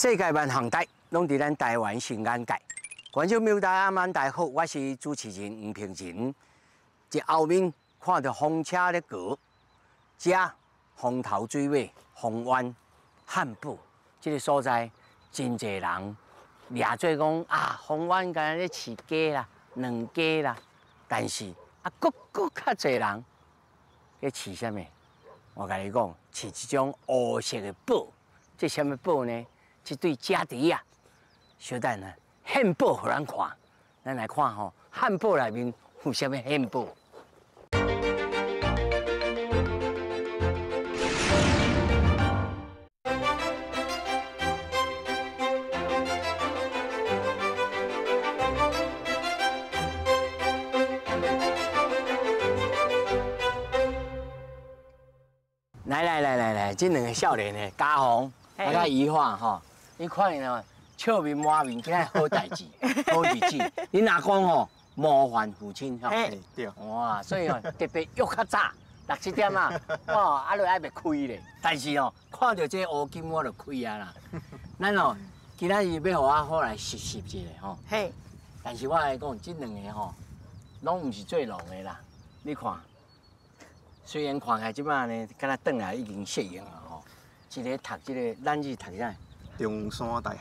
世界万项台，攏佇咱台灣新眼界。觀眾朋友大家晚大好，我是主持人吳平仁。這後面看著風車咧過，這風頭水尾、風灣、漢堡這个所在，真濟人掠做講啊，風灣敢若咧飼雞啦、卵雞啦，但是啊，閣閣較濟人咧飼啥物？我共你講，飼這種烏色的寶，這啥物寶呢？這對家豬仔，小等下獻寶予咱看，咱來看吼，漢堡內面有啥物獻寶？來來來來來，這兩个少年的嘉宏，啊佮宜樺吼，你看𪜶哦，笑面滿面，今仔好代誌，好日子。恁阿公吼模範父親吼，對，哇，所以哦特別約較早，六七點啊，哦，啊就還袂開咧。但是哦，看著這烏金我就開啊啦。咱哦今仔日欲予我好來實習一下吼。嘿。但是我來講，這兩个吼，攏毋是做農的啦。你看。雖然看起來這擺呢，敢若轉來已經適應了吼。一个讀這个，咱是讀啥？中山大學。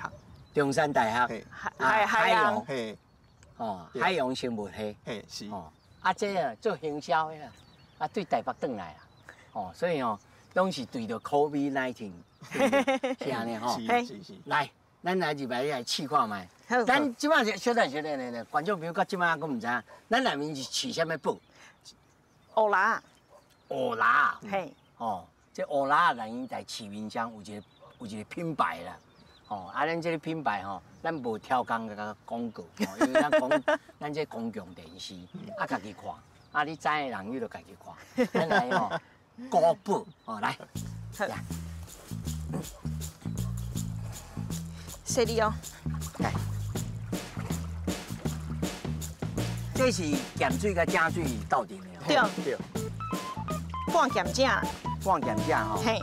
中山大學。海洋。嘿。哦，海洋生物系。嘿，是。哦，啊，這个做行銷的啦，啊，對台北轉來啦。哦，所以哦，攏是對著 COVID-19，是按呢吼。是是是。來，咱來入來來試看覓。好。咱這擺小等小等咧，觀眾朋友到這擺閣毋知影，咱內面是飼啥物寶？烏蜊。烏蜊，嘿，哦，這烏蜊咱𪜶在市面上有一个品牌啦，哦，啊，咱這个品牌吼，咱無超工共廣告，因為咱講咱這公共電視，啊，家己看，啊，你知的人你就家己看，咱來吼，國寶，哦，來，好，洗你哦，來，這是鹹水佮正水鬥陣的，對對。半鹹正，半鹹正吼，嘿，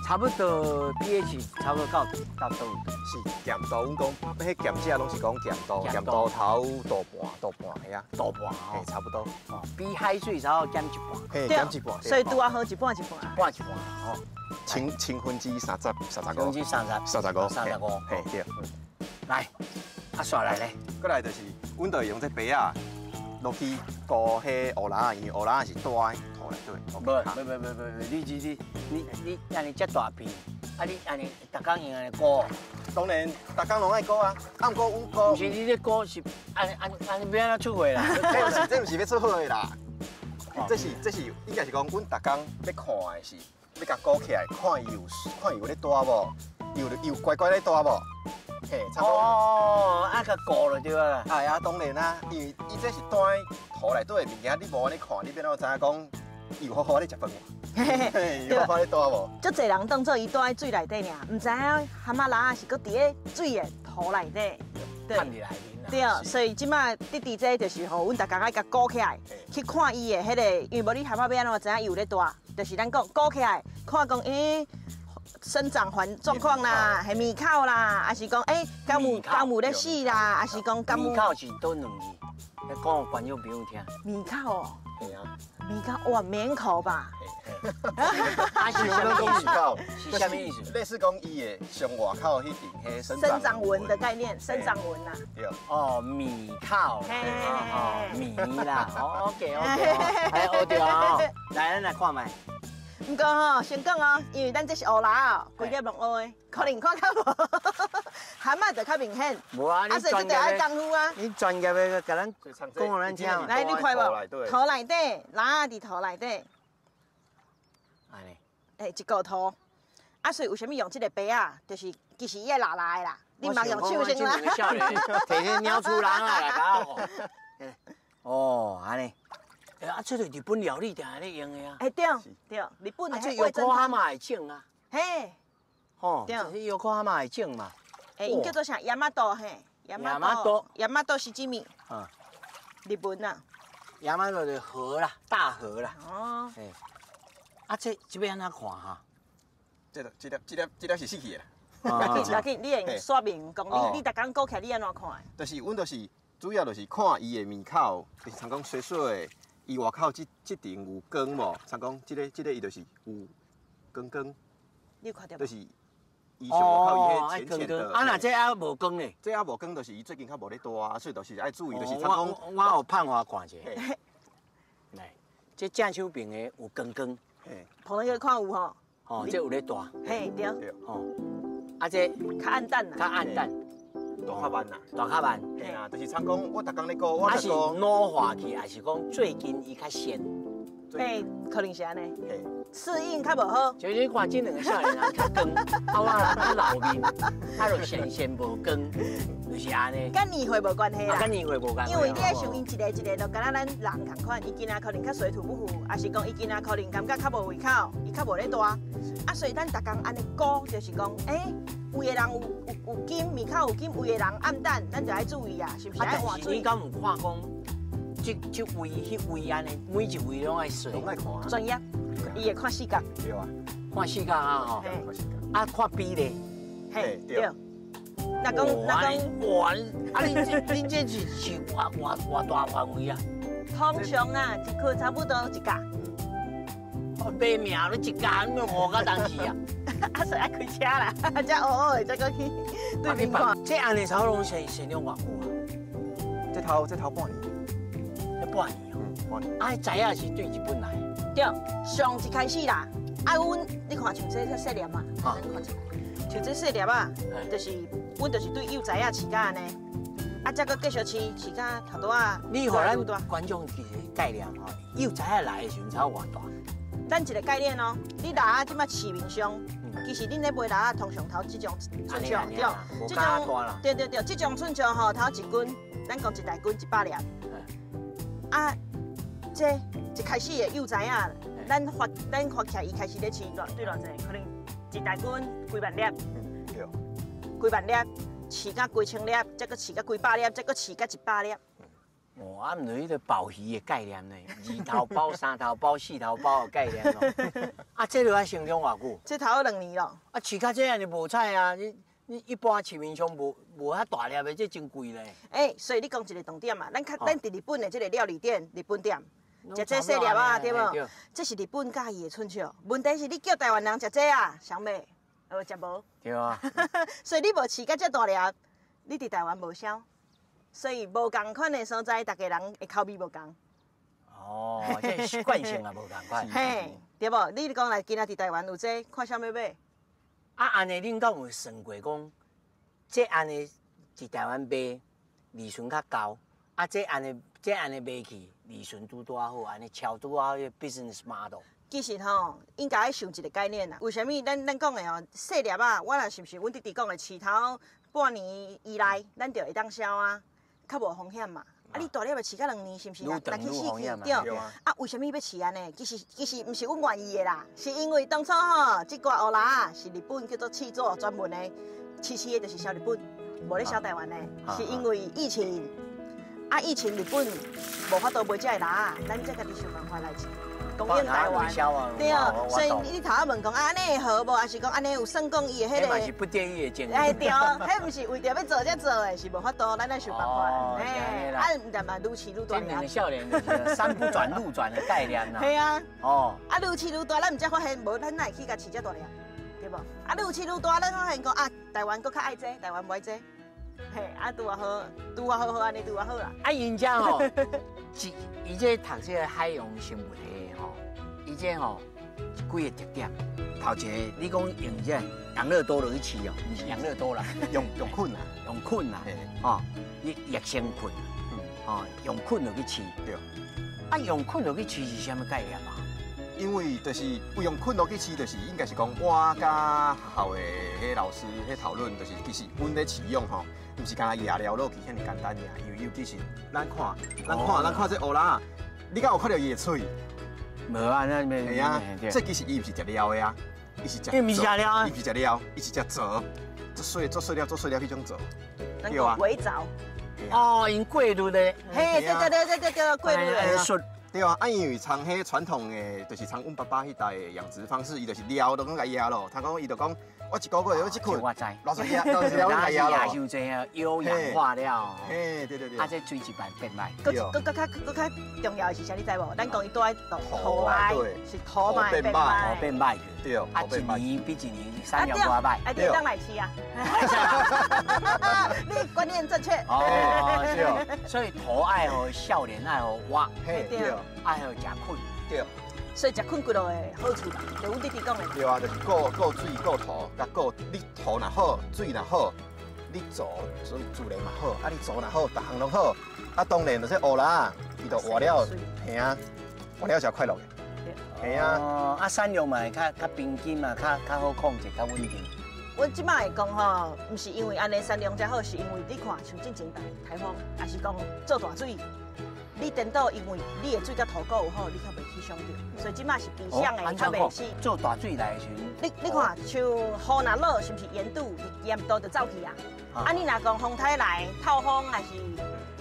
差不多 pH 差不多到到佗位？是鹹度，阮講彼鹹正攏是講鹹度，鹹度頭度半度半遐，度半吼，嘿，差不多。哦，比海水差不多減一半，嘿，減一半，所以拄仔好一半一半，一半一半吼。千千分之三十，三十五，千分之三十，三十五，三十五，嘿，對。來，啊，紲來咧，過來就是，阮就會用這杯仔落去顧彼烏蜊，因為烏蜊是蹛佇土內底。無無無無無，你你你你按呢遮大片，啊你按呢逐工用按呢顧？當然，逐工攏愛顧啊，啊毋過阮顧。毋是你這顧是按按按欲按怎出貨啦？這毋是這毋是欲出貨的啦，這是這是應該是講，阮逐工欲看的是，欲共顧起來，看伊有看伊有咧蹛無，有有乖乖咧蹛無。嘿，差不多。哦，啊，共顧就對啊。哎啊，當然啦，因為伊這是蹛佇土內底的物件，你無按呢看，你欲按怎知影講伊有好好咧食飯無？嘿，有好好咧蹛無？足濟人當做伊蹛佇水內底爾，毋知影蚶仔蜊仔是閣佇咧水的土內底。對。內面對，所以這擺得佇這就是吼，阮逐工愛共顧起來，去看伊的彼个，因為無你蚶仔欲按怎知影伊有咧蹛？就是咱講顧起來，看講欸。生長環狀況啦，係米口啦，還是講欸，敢有敢有咧死啦，還是講敢有？米口是佗兩字？你講予觀眾朋友聽。米口哦。係啊。米口哇，免口吧？啊是啥物意思？是啥物意思？類似講伊的上外口彼層彼生長紋的概念，生長紋啦。對。哦，米口，哦，米啦。OK OK，來學著啊！來，咱來看覓。毋過吼，先講哦，因為咱這是烏蜊哦，規粒攏烏的，可能看較無，蚶仔就較明顯。無啊，你專業的，愛功夫啊。你專業的，共咱講予咱聽。來，你看無？土內底，蜊仔佇土內底。按呢？欸，一個土。啊，所以為啥物用這个杯仔？就是其實伊會辣辣的啦，你莫用手先啦。提這鳥鼠人啊來共我。哦，按呢。欸，啊，這个日本料理定定咧用的啊。欸，對對，日本的。啊，這藥膏蛤蟆會種啊。嘿。吼，對。這藥膏蛤蟆會種嘛？欸，𪜶叫做啥？大和嘿。大和。大和シジミ。啊。日本啊。大和就是河啦，大河啦。哦。嘿。啊，這這欲按怎看哈？這個、這粒、這粒、這粒是死去的啦。要緊要緊，你會說明講你逐工估起來你按怎看？就是阮就是主要就是看伊的面口，就是像講水水的，伊外口這這頂有光無？像講這個伊就是有光光。你有看著無？就是伊上外口伊彼淺淺的。啊，若這猶無光咧？這猶無光，就是伊最近較無咧大，所以就是愛注意，就是像講我有盼我看一下。來，這正手邊的有光光。旁邊看有吼。哦，這有咧大。嘿，對。哦，啊這較暗淡啦。較暗淡。大較慢啦。大較慢。嘿啊，就是像講我逐工咧顧，我啊是老化去，還是講最近伊較鮮？嘿，可能是按呢。適應較無好。就你看這兩個少年人較光，啊我較老面，啊就鮮鮮無光，就是按呢。佮年歲無關係啦。佮年歲無關係。因為你愛想𪜶一个一个，就敢若咱人仝款，伊今仔可能較水土不服，抑是講伊今仔可能感覺較無胃口，伊較無咧大。啊，所以咱逐工按呢顧，就是講，欸，有的人有金，面口有金，有的人暗淡，咱就愛注意啊，是毋是愛換水？你敢有看講，這位、彼位按呢，每一位攏愛洗？攏愛看。專業，伊會看四角。對啊，看四角啊吼。啊，看比例。嘿，對。若講若講，哇！啊，恁這是偌大範圍啊？通常啊，一區差不多一甲。賣命你一甲，你五甲當時啊？啊，所以愛開車啦，才烏烏的才閣去對面看。這按呢差不多生長偌久啊？這頭半年。這半年哦。半年。啊，知影是對日本來。對，上一開始啦，啊，阮你看像這細粒嘛，咱看一下，像這細粒啊，就是阮就是對幼崽仔飼甲按呢，啊，才閣繼續飼，飼甲頭拄仔。你予咱觀眾一個概念吼，幼崽仔來的時陣才偌大？咱一個概念哦，你蜊仔這擺市面上，其實恁咧賣蜊仔通常頭這種寸數，對，這種對對對，這種寸數吼，頭一斤，咱講一大斤100粒。啊，這一開始的幼崽仔，咱發起來，伊開始咧飼，對偌濟，可能一大斤幾萬粒，對，幾萬粒，飼甲幾千粒，再閣飼甲幾百粒，再閣飼甲100粒。哦，啊，毋是彼个鮑魚的概念呢，二頭包、三頭包、四頭包的概念咯。啊，這个愛成長偌久？這頭兩年咯。啊，飼較這按呢無彩啊！你一般市面上無遐大粒的，這真貴咧。欸，所以你講一個重點嘛，咱較咱佇日本的這個料理店，日本店，食這細粒啊，對無？這是日本佮意的寸數。問題是你叫台灣人食這啊，啥物？食無。對啊。所以你無飼甲這大粒，你佇台灣無銷。所以無仝款的所在，逐家人的口味無仝。哦，這習慣性也無仝款。嘿，對無？你講來今仔佇台灣有這，看啥物買？啊，按呢，恁敢有算過講，這按呢佇台灣賣利潤較高，啊，這按呢賣去利潤拄拄好，按呢超拄好彼個 business model。其實吼，應該愛想一個概念啦。為啥物咱講的吼，細粒仔，我若是毋是阮弟弟講的，飼頭半年以內，咱就會當銷啊。較無風險嘛，啊！你大粒的飼甲兩年，是毋是？愈長愈風險嘛。對。啊，為啥物欲飼按呢？其實毋是阮願意的啦，是因為當初吼，這掛烏蜊仔是日本叫做試做專門的，飼飼的就是銷日本，無咧銷台灣的。是因為疫情，啊，疫情日本無法度賣這个蜊仔，咱才家己想辦法來供應台灣。對，所以你頭仔問講啊，按呢會好無？還是講按呢有算講伊的彼個？彼嘛是不得已的精神。哎對，彼毋是為著欲做才做的，是無法度，咱愛想辦法。嘿，啊，毋但嘛愈飼愈大。這兩個少年就是山不轉路轉的概念啦。係啊。哦。啊，愈飼愈大，咱毋才發現無，咱哪會去共飼遮大粒，對無？啊，愈飼愈大，咱發現講啊，台灣閣較愛這，台灣無愛這。嘿，啊，拄仔好，拄仔好好按呢，拄仔好啦。啊，𪜶遮吼，伊這讀這個海洋生物系吼，伊這吼幾個特點。頭一個，你講用這養樂多落去飼哦，毋是養樂多啦，用菌啦，用菌啦，吼，你益生菌，吼，用菌落去飼。對。啊，用菌落去飼是啥物概念啊？因為就是用菌落去飼，就是應該是講我佮學校的彼老師彼討論，就是其實阮咧飼養吼，毋是干焦野料落去遐爾簡單爾，因為尤其是咱看這烏蜊仔，你敢有看著伊的喙？無啊，那沒。係啊，這其實伊毋是食料的啊，伊是食。伊毋是食料啊。伊毋是食料，伊是食藻，做細做細粒做細粒彼種藻。對啊。微藻。哦，𪜶過濾的。嘿，對對對對對對，過濾的。對啊，啊因為從彼傳統的，就是從阮爸爸彼代的養殖方式，伊就是抓都講共壓咯。他講伊就講，我一個月有這捆，我知。偌濟壓，偌濟了共壓咯。傷濟啊，腰氧化了。嘿，對對對。啊，這水質變變歹。閣閣較閣較重要的是啥？你知無？咱講伊住佇土內，是土嘛變歹，土變歹去。對。啊，一年比一年產量偌歹。啊，對，當來飼啊。你觀念正確。哦，是哦。所以土愛予少年愛予活，對，愛予食睏，對。所以食睏骨落的好處啦，就阮弟弟講的。對啊，就是顧顧水、顧土，佮顧你土若好，水若好，你做自自然嘛好，啊你做若好，逐項攏好，啊當然就是烏啦，伊就活了，嘿啊，活了才快樂的。嘿啊。哦，啊產量嘛會較較平均嘛，較較好控制，較穩定。阮這擺會講吼，毋是因為按呢產量才好，是因為你看，像進前台颱風，抑是講做大水。你顛倒，因為你的水佮土閣有好，你較袂去傷著，所以這擺是理想的，較袂死。做大水來的時陣，你看，像雨若落，是毋是鹽度鹽度就走去啊？啊，你若講風颱來透風，還是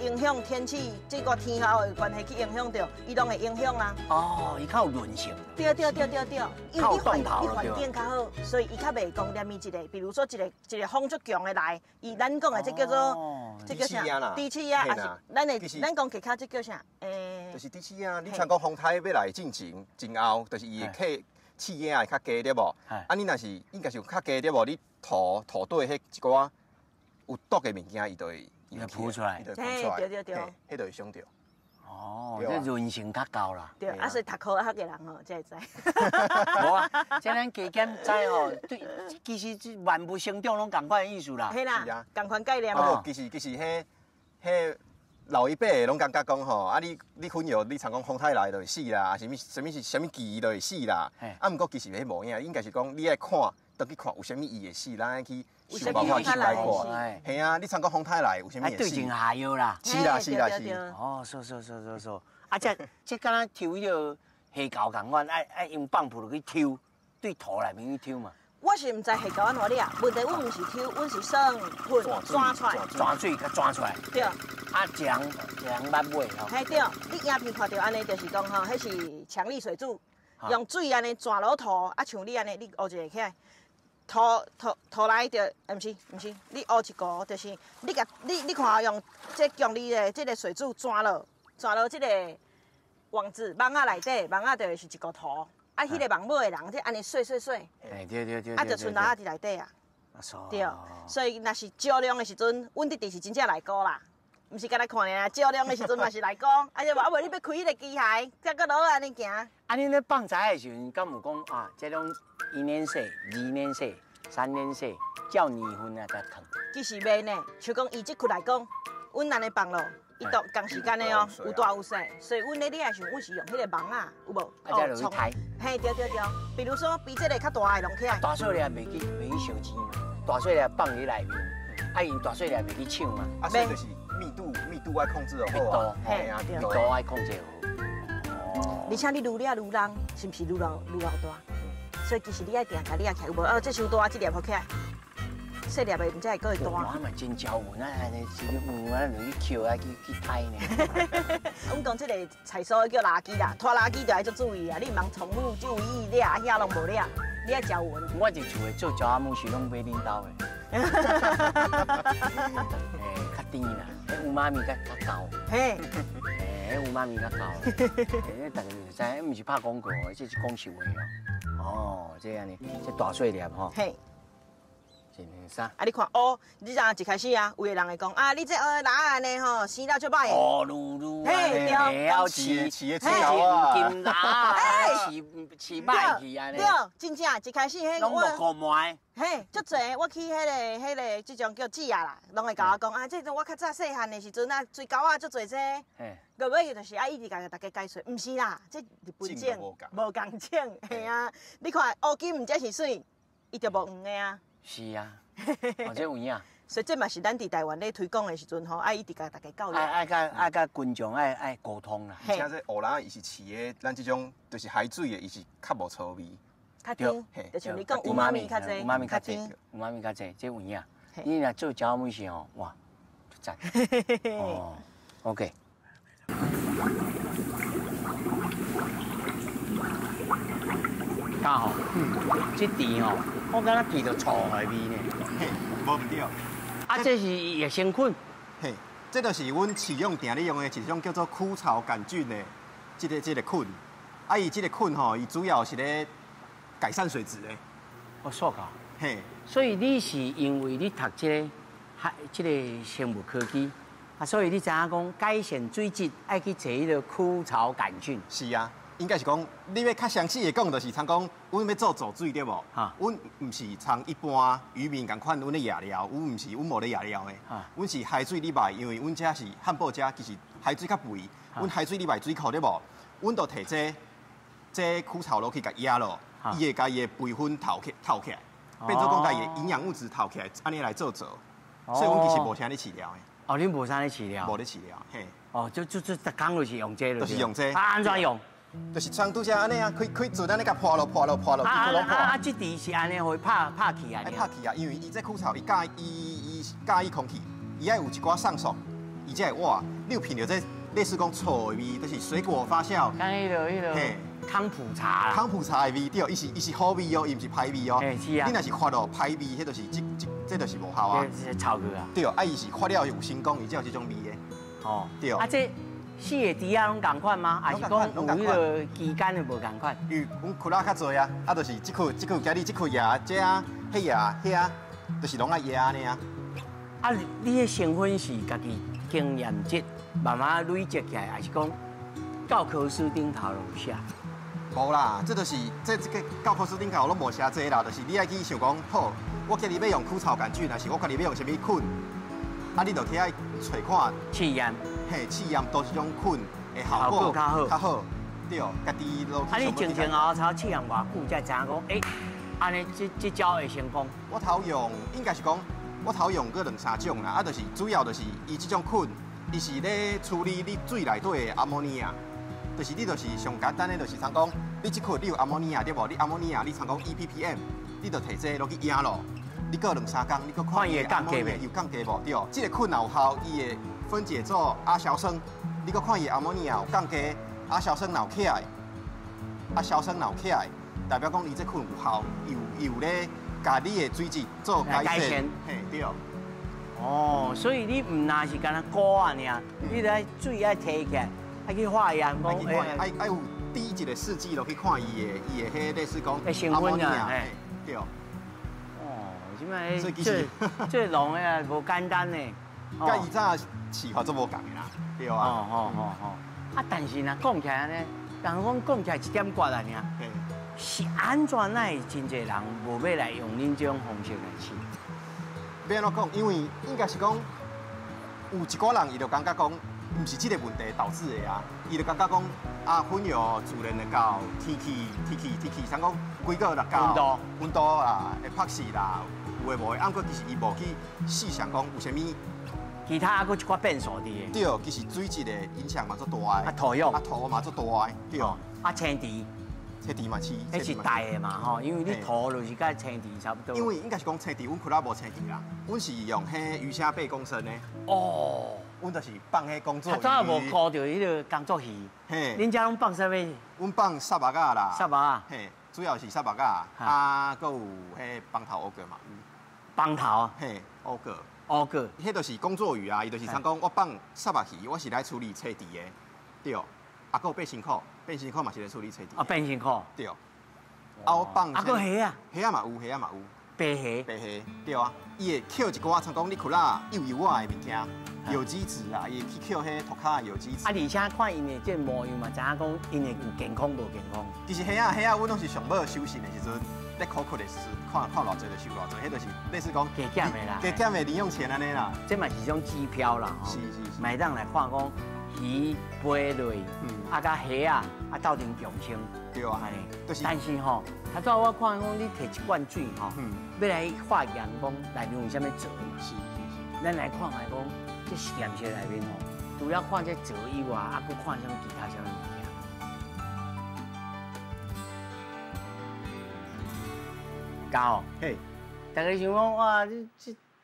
影響天氣，這個天候的關係去影響著，伊攏會影響啊。哦，伊較有韌性。對對對對對，因為你環境較好，所以伊較袂講連伊一個，比如說一個一個風足強的來，伊咱講的這叫做這叫啥？低氣壓，還是咱的咱講其他這叫啥？欸，就是低氣壓。你像講風颱欲來進前、前後，就是伊會氣氣壓會較低對無？啊，你若是應該是有較低對無？你土土底彼一寡有毒的物件，伊就會。伊會浮出來，對對對，彼就會傷著。哦，這韌性較高啦。對，啊，所以讀科學的人吼，才會知。無啊，這咱加減知吼，對，其實這萬物生長攏仝款的意思啦。嘿啦，仝款概念。啊無，其實其實彼彼老一輩的攏感覺講吼，啊你你粉藥，你常講風颱來就會死啦，啥物啥物是啥物期就會死啦。啊，毋過其實彼無影，應該是講你愛看，轉去看有啥物伊會死，咱愛去想辦法去解決。嘿啊，你参講風颱來有啥物會死？對症下藥啦。是啦是啦是。哦，是是是是是。啊，這這敢若抽彼个蝦猴仝款，愛愛用棒噗落去抽，對土內面去抽嘛。我是毋知蝦猴按怎掠，問題阮毋是抽，阮是耍噴抓出來，抓水共抓出來。對。啊，一人一人捌尾吼。嘿對，你影片看著按呢，就是講吼，彼是強力水柱，用水按呢抓落土，啊像你按呢，你烏一个起來，土土土內就，毋是毋是，你烏一個，就是你共你你看用這強力的這個水柱抓落，抓落這個網子網仔內底，網仔就是一個土。啊，彼个網尾的人，這按呢洗洗洗，欸對對對，啊，就賰蜊仔佇內底啊，對，所以若是少量的時陣，阮弟弟是真正來顧啦，毋是干焦看爾，少量的時陣嘛是來顧，啊，就無啊無你欲開彼个機械，才閣落按呢行。啊，恁咧放材的時陣，敢有講啊？這種一年洗、二年洗、三年洗，照年份啊來囥。其實袂呢，像講以這窟來講，阮按呢放落。伊都仝時間的哦，有大有細，所以阮咧掠的時陣，阮是用彼个網仔，有無？啊，才落去刣。嘿，對對對，比如說比這个較大的弄起來。大細粒袂去袂去燒錢嘛，大細粒放佇內面，啊，𪜶大細粒袂去搶嘛。啊，所以就是密度密度愛控制好啊，嘿啊，密度愛控制好。哦。而且你愈掠愈重，是毋是愈老愈老大？所以其實你愛定共掠起來，有無？哦，這傷大，這粒合起來。細粒的，毋才會閣會大。我嘛真招魂啊！按呢是有啊，落去捡啊，去去刣呢。阮講這个菜蔬叫垃圾啦，拖拉機就愛足注意啊！你毋通重複注意掠，遐攏無掠，你愛食穩。我佇厝的做鳥仔母是攏買恁兜的。欸，較甜啦，彼有媽咪較較厚。嘿。欸，彼有媽咪較厚。欸，大家就知，毋是拍廣告，這是講實話哦。哦，這按呢，這大細粒吼。嘿。一兩三。啊，你看哦，你知影一開始啊，有的人會講啊，你這蚵仔按呢吼，生了足歹的。烏嚕嚕，嘿，對，會曉飼飼的水猴啊，金蚵仔，飼飼歹去按呢。對，真正一開始彼攏木顧糜。嘿，足濟，我去彼个彼个這種叫姊仔啦，攏會共我講啊，這種我較早細漢的時陣啊，水溝仔足濟這。嘿。到尾就是啊，一直共大家解說，毋是啦，這日本種，無仝種，嘿啊，你看烏金毋才是媠，伊就無黃的啊。是啊，哦，這有影。所以這嘛是咱佇台灣咧推廣的時陣吼，愛一直共大家教育。愛愛佮愛佮群眾愛愛溝通啦。而且這烏蜊仔伊是飼的，咱這種就是海水的，伊是較無臭味。較甜，就像你講有媽咪較濟，有媽咪較濟，有媽咪較濟，這有影。你若做鳥仔母是吼，哇，足讚。哦，OK。教吼，這甜吼，我敢若聞著醋的味呢。嘿，無毋對。啊，這是益生菌。嘿，這就是阮飼養定咧用的一種叫做枯草桿菌的這個菌。啊，伊這個菌吼，伊主要是咧改善水質的。哦，塑膠。嘿。所以你是因為你讀這個、這個生物科技，啊，所以你知影講改善水質愛去找彼個枯草桿菌。是啊，應該是講你欲較詳細的講，就是參講，阮欲做造水對無？阮毋是參一般漁民仝款，阮咧野料，阮毋是，阮無咧野料的。阮是海水入來，因為阮遮是漢堡遮，其實海水較肥，阮海水入來水庫對無？阮就提這枯草落去共壓落，伊會共伊的肥分透起透起來，變做講共伊的營養物質透起來，按呢來做造。所以阮其實無啥咧飼料的。哦，恁無啥咧飼料？無咧飼料，嘿。哦，就逐工就是用這個。就是用這個。啊，按怎用？就是像拄才按呢啊，開開船按呢共破落破落破落，規個攏破。啊，這池是按呢，予伊拍拍起來。愛拍起啊，因為伊這枯草，伊佮意伊佮意空氣，伊愛有一寡送爽，伊才會活。你有聞著這類似講醋的味，就是水果發酵。敢彼個彼個。康普茶。康普茶的味對，伊是好味哦，伊毋是歹味哦。是啊。你若是發落歹味，彼就是這就是無效啊。這臭去啊。對，啊，伊是發了有成功，伊才有這種味的。哦，對。啊，這四个池仔攏仝款嗎？還是講有彼个期間的無仝款？因為阮窟仔較濟啊，啊，就是這窟這窟今日這窟壓，這啊，彼壓，遐，就是攏愛壓按呢啊。啊，你彼成分是家己經驗值慢慢累積起來，還是講教科書頂頭就有寫？無啦，這就是這這個教科書頂頭攏無寫這啦，就是你愛去想講，好，我今日欲用枯草桿菌，還是我今日欲用啥物菌？啊，你就去愛揣看試驗，嘿，試驗佗一種菌的效果較好，較好，對，家己落去。啊，你前前後後試驗偌久才知影講，欸，按呢這招會成功？我頭用應該是講，我頭用過兩三種啦，啊，就是主要就是伊這種菌，伊是咧處理你水內底的阿摩尼亞。就是你就是上簡單的，就是參講，你這窟你有阿摩尼亞對無？你阿摩尼亞你參講 EPPM，你就提這落去壓咯。你過兩三工，你閣看伊的阿摩尼亞有降低無？對，這个菌若有效，伊會分解做亞硝酸。你閣看伊阿摩尼亞有降低，亞硝酸若有起來，亞硝酸若有起來，代表講伊這菌有效，伊有咧共你的水質做改善。嘿，對。哦，所以你毋但是干焦鼓仔爾，你著愛水愛提起來。愛去化驗，講愛愛有滴一个試劑落去看伊的彼類似講阿摩尼亞，對。哦，這擺這這農的啊，無簡單呢。佮以早飼法足無仝的啦，對啊。哦哦哦哦。啊，但是若講起來呢，人講講起來一點掛來爾，是按怎哪會真濟人無欲來用恁這種方式來飼？欲按怎講？因為應該是講有一寡人伊就感覺講。毋是這個問題導致的啊，伊就感覺講啊，粉藥自然會到天氣天氣天氣，啥講幾個月到溫度啦，會曝死啦，有的無的。啊，毋過其實伊無去細想講有啥物其他閣一寡變數佇的。對，其實水質的影響嘛足大的。啊，土壤啊，土嘛足大的，對。啊，青池，青池嘛是，彼是大的嘛吼，因為你土就是佮青池差不多。因為應該是講青池，阮窟仔無青池啦，阮是用彼魚蝦8公升的。哦。阮就是放彼工作魚。較早無顧著彼个工作魚。嘿。恁遮攏放啥物？阮放虱目仔啦。虱目仔。嘿，主要是虱目仔，啊，閣有彼枋頭烏粿嘛有。枋頭。嘿，烏粿。烏粿。彼就是工作魚啊，伊就是参讲我放虱目魚，我是來處理青池的，對。啊，閣有八仙褲，八仙褲嘛是來處理青池。啊，八仙褲。對。啊，我放。啊，閣蝦仔。蝦仔嘛有，蝦仔嘛有。白蝦。白蝦，對啊。伊會抾一寡，参講你窟仔幼幼仔的物件。有機質啊，伊會去抾彼塗跤的有機質。啊，而且看𪜶的這模樣嘛，知影講𪜶會有健康無健康。其實蝦仔蝦仔，阮攏是上尾收成的時陣，咧苦苦的時陣，看看偌濟就收偌濟，彼就是類似講加減的啦，加減的零用錢按呢啦。這嘛是一種指標啦，是是是。嘛會當來看講魚、貝類，啊，佮蝦仔啊鬥陣共生。對啊，就是。但是吼，頭拄我看講你提一罐水吼，欲來化驗講內面有啥物藻嘛？是是是。咱來看覓講。這實驗室內面吼，除了看這藻以外，啊，閣看啥物其他啥物物件？教，嘿，大家想講哇，這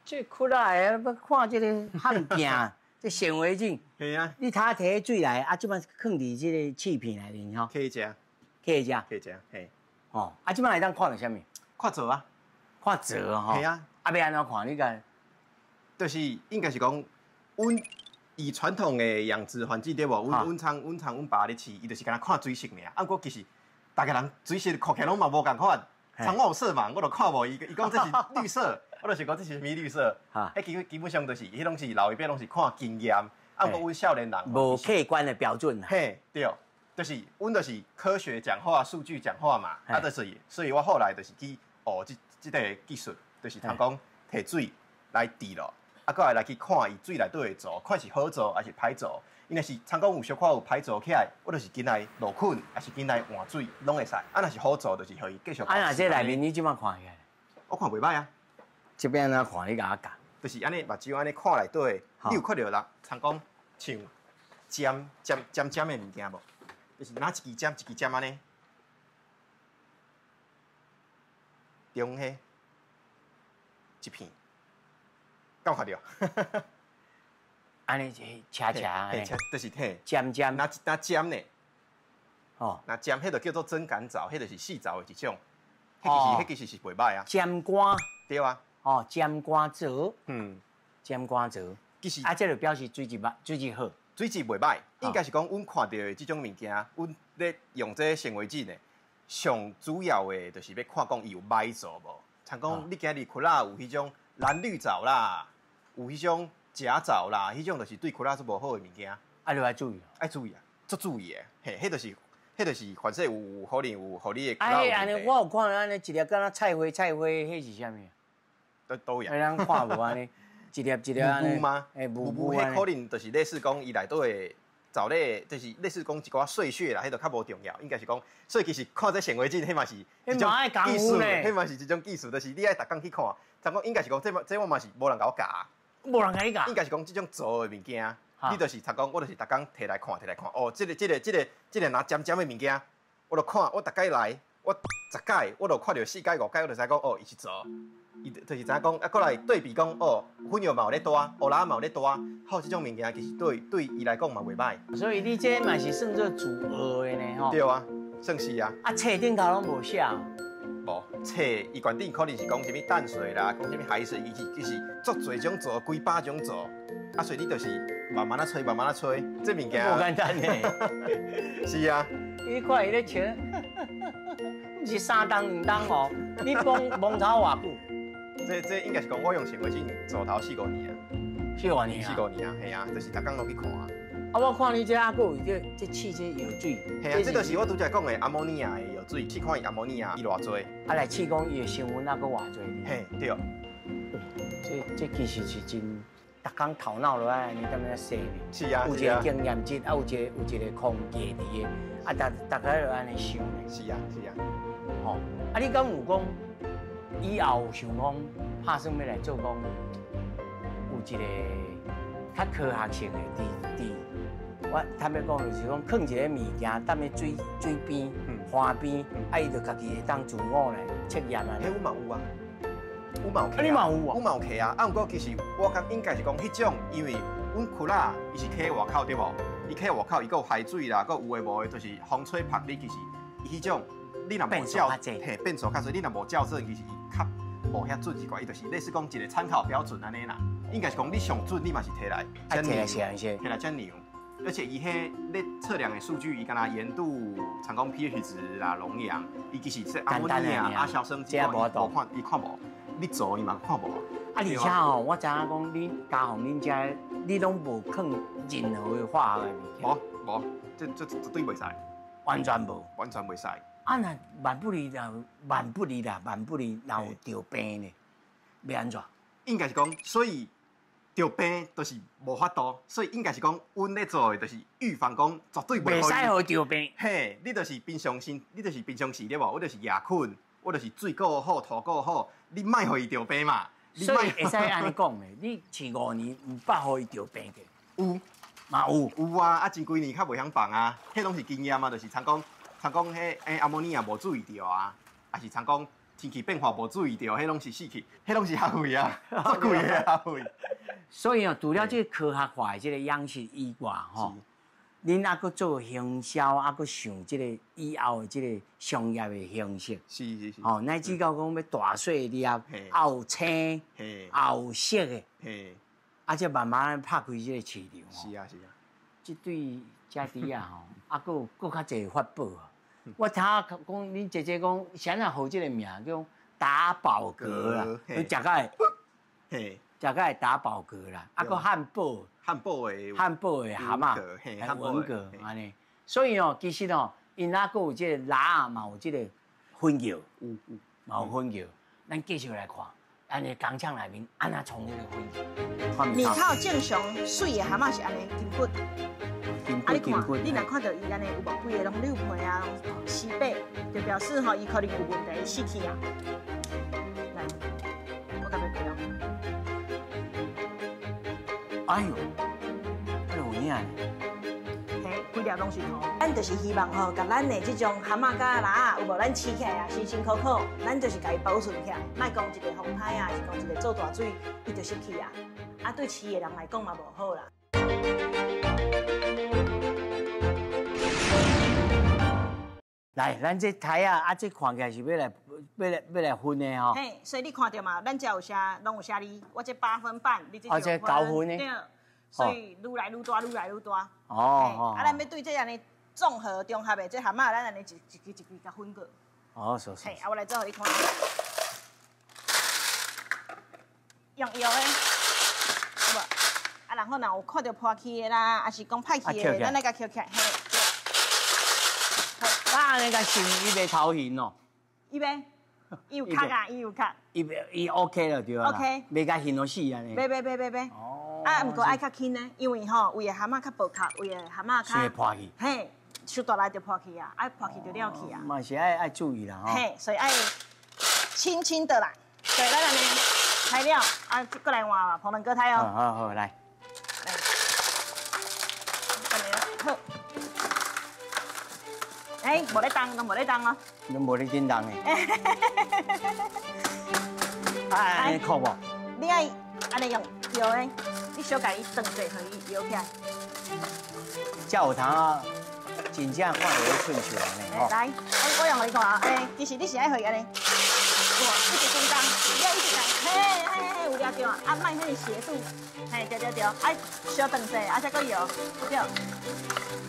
這窟仔的，欲看這个汉鏡，這顯微鏡。嘿啊。你頭提水來，啊，這擺囥佇這个試片內面吼。可以食。可以食。可以食，嘿。哦，啊，這擺會當看著啥物？看藻啊。看藻吼。係啊。啊，欲按怎看？你共？就是應該是講，阮以傳統的養殖環境對無？阮阮參阮參阮爸咧飼，伊就是干焦看水色爾。啊，毋過其實逐个人水色看起來攏嘛無仝款。像我有色盲，我就看無伊。伊講這是綠色，我就是講這是啥物綠色。彼基本上就是，彼攏是老一輩攏是看經驗。啊，毋過阮少年人無客觀的標準。嘿，對，就是阮就是科學講話、數據講話嘛。啊，就是，所以我後來就是去學這個技術，就是通講提水來滴落，啊，閣來來去看伊水內底的藻，看是好藻還是歹藻。伊若是參講有小可有歹藻起來，我就是緊來落菌，抑是緊來換水，攏會使。啊，若是好藻，就是予伊繼續。啊，若這內面你這擺看起來？我看袂䆀啊。這邊按怎看？你共我教。就是按呢，目睭按呢看內底，你有看著人，參講像尖尖尖尖的物件無？就是若一支尖一支尖按呢，中彼一片，敢有看著？按呢斜斜按呢，就是嘿，尖尖，若若尖呢？哦，若尖，彼就叫做真桿藻，彼就是細藻的一種。彼其實是袂䆀啊。尖竿。對啊。哦，尖竿藻。尖竿藻。其實啊，這就表示水質䆀，水質好。水質袂䆀，應該是講阮看著的這種物件，阮咧用這個顯微鏡的，上主要的就是欲看講伊有䆀藻無。像講你今日窟仔有彼種藍綠藻啦，有彼種甲藻啦，彼種就是對窟仔足無好的物件。啊，你愛注意。愛注意啊，足注意的。嘿，彼就是凡勢有可能有予你的。啊，彼按呢，我有看按呢一粒敢若菜花菜花，彼是啥物？佗位啊？咱看無按呢，一粒一粒按呢。霧嗎？欸，霧霧，彼可能就是類似講伊內底的藻類，就是類似講一寡碎屑啦，彼就較無重要。應該是講，所以其實看這顯微鏡，彼嘛是一種技術，彼嘛是一種技術，就是你愛逐工去看。怎講？應該是講，這我嘛是無人共我教。無人共你教。應該是講這種藻的物件，你就是逐工，我就是逐工提來看，提來看。哦，這個若尖尖的物件，我就看，我逐擺來，我十擺，我就看著四擺五擺，我就知講，哦，伊是藻。伊就是知影講，啊，閣來對比講，哦，粉藥嘛有咧大，烏拉嘛有咧大，好，這種物件其實對伊來講嘛袂䆀。所以你這嘛是算做自學的呢，吼？對啊，算是啊。啊，冊頂頭攏無寫。無，冊伊原頂可能是講啥物淡水啦，講啥物海水，伊是其實足濟種藻，幾百種藻，啊，所以你就是慢慢仔揣，慢慢仔揣，這物件。無簡單呢。是啊。你看伊咧笑，毋是三冬兩冬哦，你摸摸頭偌久？這應該是講我用顯微鏡做頭四五年啊，四五年啊，四五年啊，嘿啊，就是逐工攏去看。啊，我看你這猶閣有這試這藥水，嘿啊，這就是我拄才講的阿摩尼亞的藥水，試看伊阿摩尼亞伊偌濟。啊，來試講伊的成分猶閣偌濟。嘿，對。這其實是真，逐工頭腦落來按呢踮遐洗呢。是啊，有一個經驗值，啊，有一個空間佇個，啊，逐逐个就按呢想呢。是啊，是啊。吼，啊，你敢有講？以後有想講，拍算欲來做講，有一個較科學性的，佇我坦白講，就是講，囥一个物件，踮咧水邊、岸邊，啊，伊就家己會當自我來測驗啊。彼阮嘛有啊，阮嘛有。啊，你嘛有啊？阮嘛有摕啊，啊，毋過其實我感覺應該是講彼種，因為阮窟仔伊是起外口對無？伊起外口，伊閣有海水啦，閣有的無的，就是風吹曝你，其實伊彼種。你若無校，嘿，變數較濟。你若無校準，其實伊較無遐準一寡。伊就是類似講一個參考標準按呢啦。應該是講你上準，你嘛是提來，提來是按是，提來遮量。而且伊彼咧測量的數據，伊敢若鹽度、參講 pH 值啦、溶氧，伊其實這阿摩尼亞、亞硝酸，這無看，伊看無。你做伊嘛看無。啊，而且吼，我知影講恁家鳳恁遮，你攏無囥任何的化學的物件。無無，這絕對袂使。完全無。完全袂使。啊，若萬不離若萬不離啦，萬不離若有著病呢，欲按怎？應該是講，所以著病就是無法度，所以應該是講，阮咧做的就是預防，講絕對袂使予著病。嘿，你就是平常心，你就是平常時對無？我就是野菌，我就是水顧好，土顧好，你莫予伊著病嘛。所以會使按呢講的，你飼五年毋捌予伊著病過？有，嘛有。有啊，啊，前幾年較袂曉放啊，彼攏是經驗啊，就是參講。參講彼阿摩尼亞無注意著啊，抑是參講天氣變化無注意著，彼攏是死去，彼攏是學費啊，足貴的學費。所以哦，除了這個科學化的這個養殖以外，吼，恁猶閣做行銷，猶閣想這个以後的這个商業的形式。是是是。吼，乃至到講欲大細粒，也有青，也有色的。啊，這慢慢拍開這个市場。是啊是啊。這對遮豬仔吼，啊，閣有閣較濟法寶。我聽講恁姐姐講，啥人號這个名叫打飽嗝啦，你食甲會，食甲會打飽嗝啦，啊，閣漢堡。漢堡的漢堡的蚶仔，文蛤按呢，所以哦，其實哦，𪜶猶閣有這个蜊仔嘛，有這个粉莢，有有嘛有粉莢。咱繼續來看，按呢工廠內面按怎創這个粉莢。面口正常媠的蚶仔是按呢筋骨，啊，你看，你若看著伊按呢有無規个攏扭皮啊，攏死白，就表示吼伊可能有問題死去啊。來，我共你開哦。哎喲，這有影呢！嘿，規粒攏是塗。咱就是希望吼，共咱的這種蚶仔佮蜊仔，有無咱飼起來啊，辛辛苦苦，咱就是共伊保存起來，莫講一個風颱啊，還是講一個做大水，伊就失去啊。啊，對飼的人來講嘛無好啦。來，咱這台仔啊，這看起來是欲來、欲來、欲來分的吼。嘿，所以你看著嘛，咱這有寫，攏有寫字。我這八分半，你這九分。哦，這九分的。對。所以愈來愈大，愈來愈大。哦哦。啊，咱欲對這按呢綜合綜合的這蚶仔，咱按呢一一支一支共分過。哦，是是。嘿，啊，我來做予你看。用搖的，有無？啊，然後若有看著破去的啦，抑是講歹去的，咱來共抾起來。嘿。啊，按呢共想，伊袂頭痕哦。伊袂，伊有殼啊，伊有殼。伊袂，伊 OK 了對啊。 OK。袂共痕予死按呢。袂袂袂袂袂。哦。啊，毋過愛較輕呢，因為吼，有的蚶仔較薄殼，有的蚶仔較。會破去。嘿，傷大力就破去啊，啊破去就了去啊。嘛是愛愛注意啦吼。嘿，所以愛輕輕的啦。對，咱按呢開了，啊，閣來換嘛，彭仁哥開哦。好好好，來。來。好。欸，無咧動，攏無咧動哦。攏無咧振動的。啊，按呢扣無？你愛按呢用搖的，你小共伊斷者，予伊搖起來。這有通啊，真正看著咧順手按呢吼。來，我用予你看啊，欸，其實你是愛予伊按呢，哇，一直振動，你愛一直動，嘿嘿嘿，有掠著啊，啊，莫彼个斜度，嘿，對對對，愛小斷者，啊，才閣搖，對。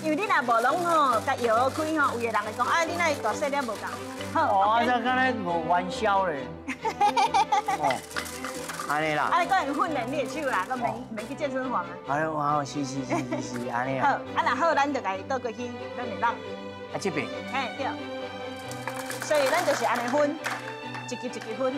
因為你若無攏吼，共搖開吼，有的人會講啊，你哪會大細粒無仝？好，哦，這敢若無元宵咧。哦，按呢啦。啊，你閣會訓練你的手啦，閣免免去健身房啊。哎哇，是是是是是，按呢。好，啊若好，咱就共伊倒過去，咱會當。啊，這邊。嘿，對。所以咱就是按呢分，一級一級分。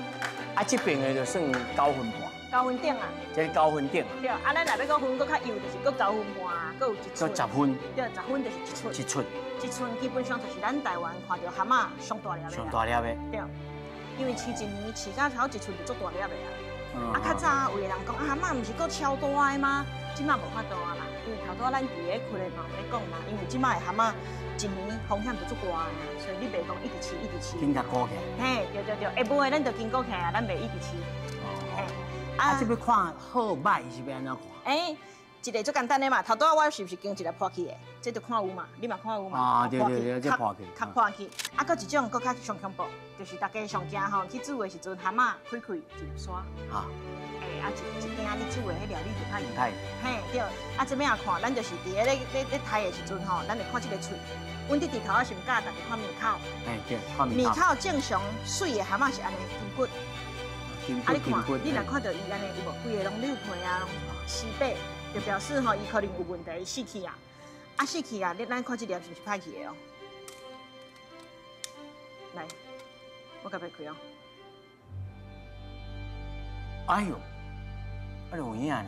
啊，這邊的就算九分半。九分頂啊。這九分頂。對，啊，咱若欲閣分閣較幼，就是閣九分半，閣有一寸。閣十分。對，十分就是一寸。一寸。一寸基本上就是咱台灣看著蚶仔上大粒的。上大粒的。對，因為飼一年飼到頭一寸就足大粒的啊。啊，較早有的人講啊，蚶仔毋是閣超大的嗎？這馬無法度啊啦，因為頭拄仔咱佇咧開咧嘛有咧講嘛，因為這馬的蚶仔一年風險就足大的啊，所以你袂講一直飼一直飼。緊共顧起來。嘿，對對對，會無的咱就緊顧起來啊，咱袂一直飼。哦。啊，這欲看好䆀是欲按怎看？欸，一个足簡單的嘛，頭拄仔我是毋是經一个破去的？這就看有嘛，你嘛看有嘛？啊，對對對，這破去。較破去。啊，閣一種閣較上恐怖，就是大家上驚吼，去煮的時陣，蚶仔開開一粒沙。啊。欸，啊一一驚你煮的彼料理就歹去。歹。嘿，對。啊，這欲按怎看？咱就是佇咧咧咧刣的時陣吼，咱會看這个喙。阮弟弟頭仔是毋教大家看面口。嘿，對，看面口。面口正常媠的蚶仔是按呢筋骨。啊，你看，你若看著伊按呢有無規个攏扭皮啊，攏死白，就表示吼伊可能有問題死去啊。啊，死去啊，你咱看這粒是毋是歹去的哦？來，我共擘開哦。哎喲，啊，有影呢？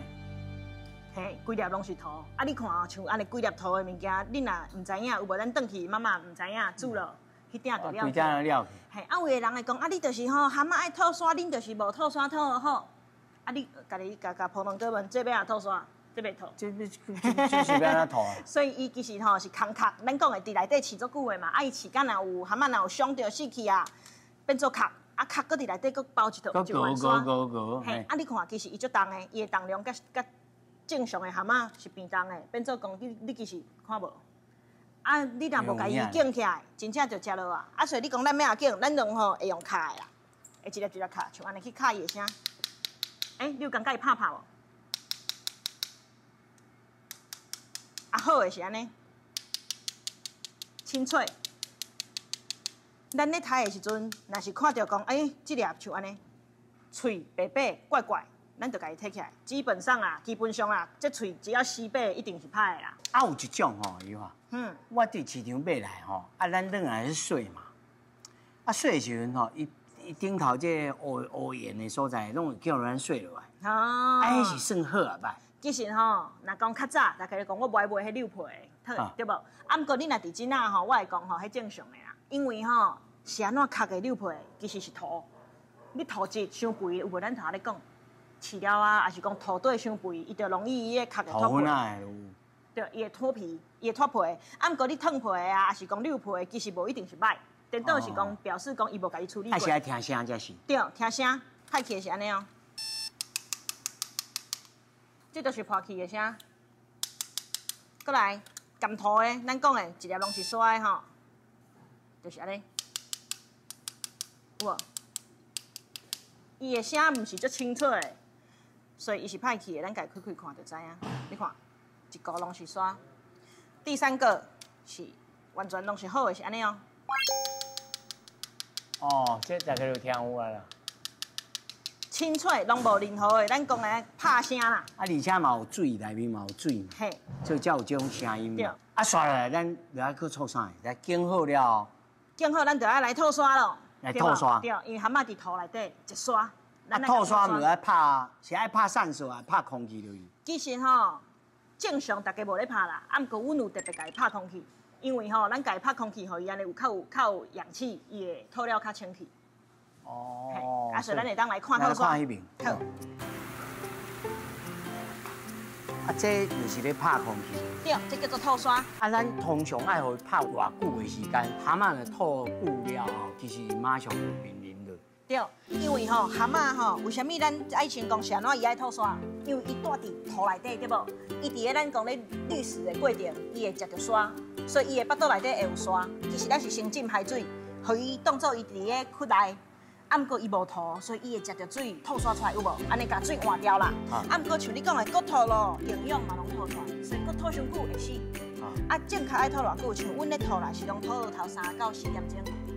嘿，規粒攏是塗。啊，你看哦，像按呢規粒塗的物件，你若毋知影，有無咱轉去媽媽毋知影煮落。彼鼎就了。規鼎就了。嘿，啊，有的人會講，啊，你就是吼，蚶仔愛吐沙，恁就是無吐沙吐好。啊，你家己共共葡萄哥問，這欲按怎吐沙？這袂吐。這是欲按怎吐啊？所以伊其實吼是空殼，咱講的佇內底飼足久的嘛，啊，伊飼甲若有蚶仔若有傷著死去啊，變做殼，啊殼閣佇內底閣包一套一層沙。嘿，啊，你看其實伊足重的，伊的重量佮佮正常的蛤蟆是平重的，变做讲你其实看無。啊，你若無共伊卷起來，真正就食落啊！啊，所以你講咱欲按怎卷，咱攏吼會用敲的啦，會一粒一粒敲，像按呢去敲伊的聲。欸，你有感覺伊拍拍無？啊，好的是按呢，清脆。咱咧刣的時陣，若是看著講，欸，這粒像按呢，喙白白怪怪，咱就共伊提起來。基本上啊，基本上啊，這喙只要死白，一定是歹的啦。啊，有一種吼，伊話，我佇市場買來吼，啊，咱轉來去洗嘛，啊，洗的時陣吼，伊伊頂頭這個烏烏煙的所在，攏會叫咱洗落來。哦。啊，彼是算好抑歹？其實吼，若講較早，大家講我無愛買彼溜皮的，對無？啊，毋過你若佇這仔吼，我會講吼，彼正常的啦，因為吼是按怎殼的溜皮，其實是土。你土質傷肥，有無咱頭仔咧講，飼料啊，抑是講土地傷肥，伊就容易伊個殼會脫皮。對，伊會脫皮，伊會脫皮。啊，毋過你褪皮啊，抑是講溜皮，其實無一定是歹，顛倒是講表示講伊無共伊處理過。啊，是愛聽聲才是。對，聽聲，歹去的是按呢哦。這就是破氣的聲。閣來，含塗的，咱講的一粒攏是沙的吼，就是按呢。有無？伊的聲毋是足清楚的，所以伊是歹去的，咱共伊開開看就知影。你看，一糊攏是沙。第三個是完全攏是好的，是按呢哦。哦，這大家就聽有啊啦。清脆，攏無任何的，咱講的拍聲啦。啊，而且嘛有水，內面嘛有水嘛，所以才有這種聲音。對。啊，煞落來，咱就愛去創啥？來捲好了後。捲好，咱就愛來套沙咯。來套沙。對，因為蛤蟆佇塗內底一沙。啊，套沙毋是愛拍，是愛拍散水啊，拍空氣落去。其實吼，正常大家無咧拍啦，啊，毋過阮有特別共伊拍空氣，因為吼，咱共伊拍空氣，予伊按呢有較有氧氣，伊會吐了較清氣。哦。啊，所以咱會當來看套沙。來看彼邊。好。啊，這就是咧拍空氣。對，這叫做套沙。啊，咱通常愛予伊拍偌久的時間，蛤蟆若吐久了後，其實馬上就瀕臨了。對，因為吼蛤蟆吼，為啥物咱愛先講是按怎伊愛吐沙？因為伊蹛佇塗內底對無？伊佇咧咱講咧濾食的過程，伊會食著沙，所以伊的腹肚內底會有沙。其實咱是先浸海水，予伊當做伊佇咧窟內。啊，毋過伊無塗，所以伊會食著水吐沙出來有無？按呢共水換掉啦。啊，毋過像你講的，閣吐咯，營養嘛攏吐出來，所以閣吐傷久會死。啊，正確愛吐偌久？像阮咧吐啦，是攏吐頭3到4點鐘。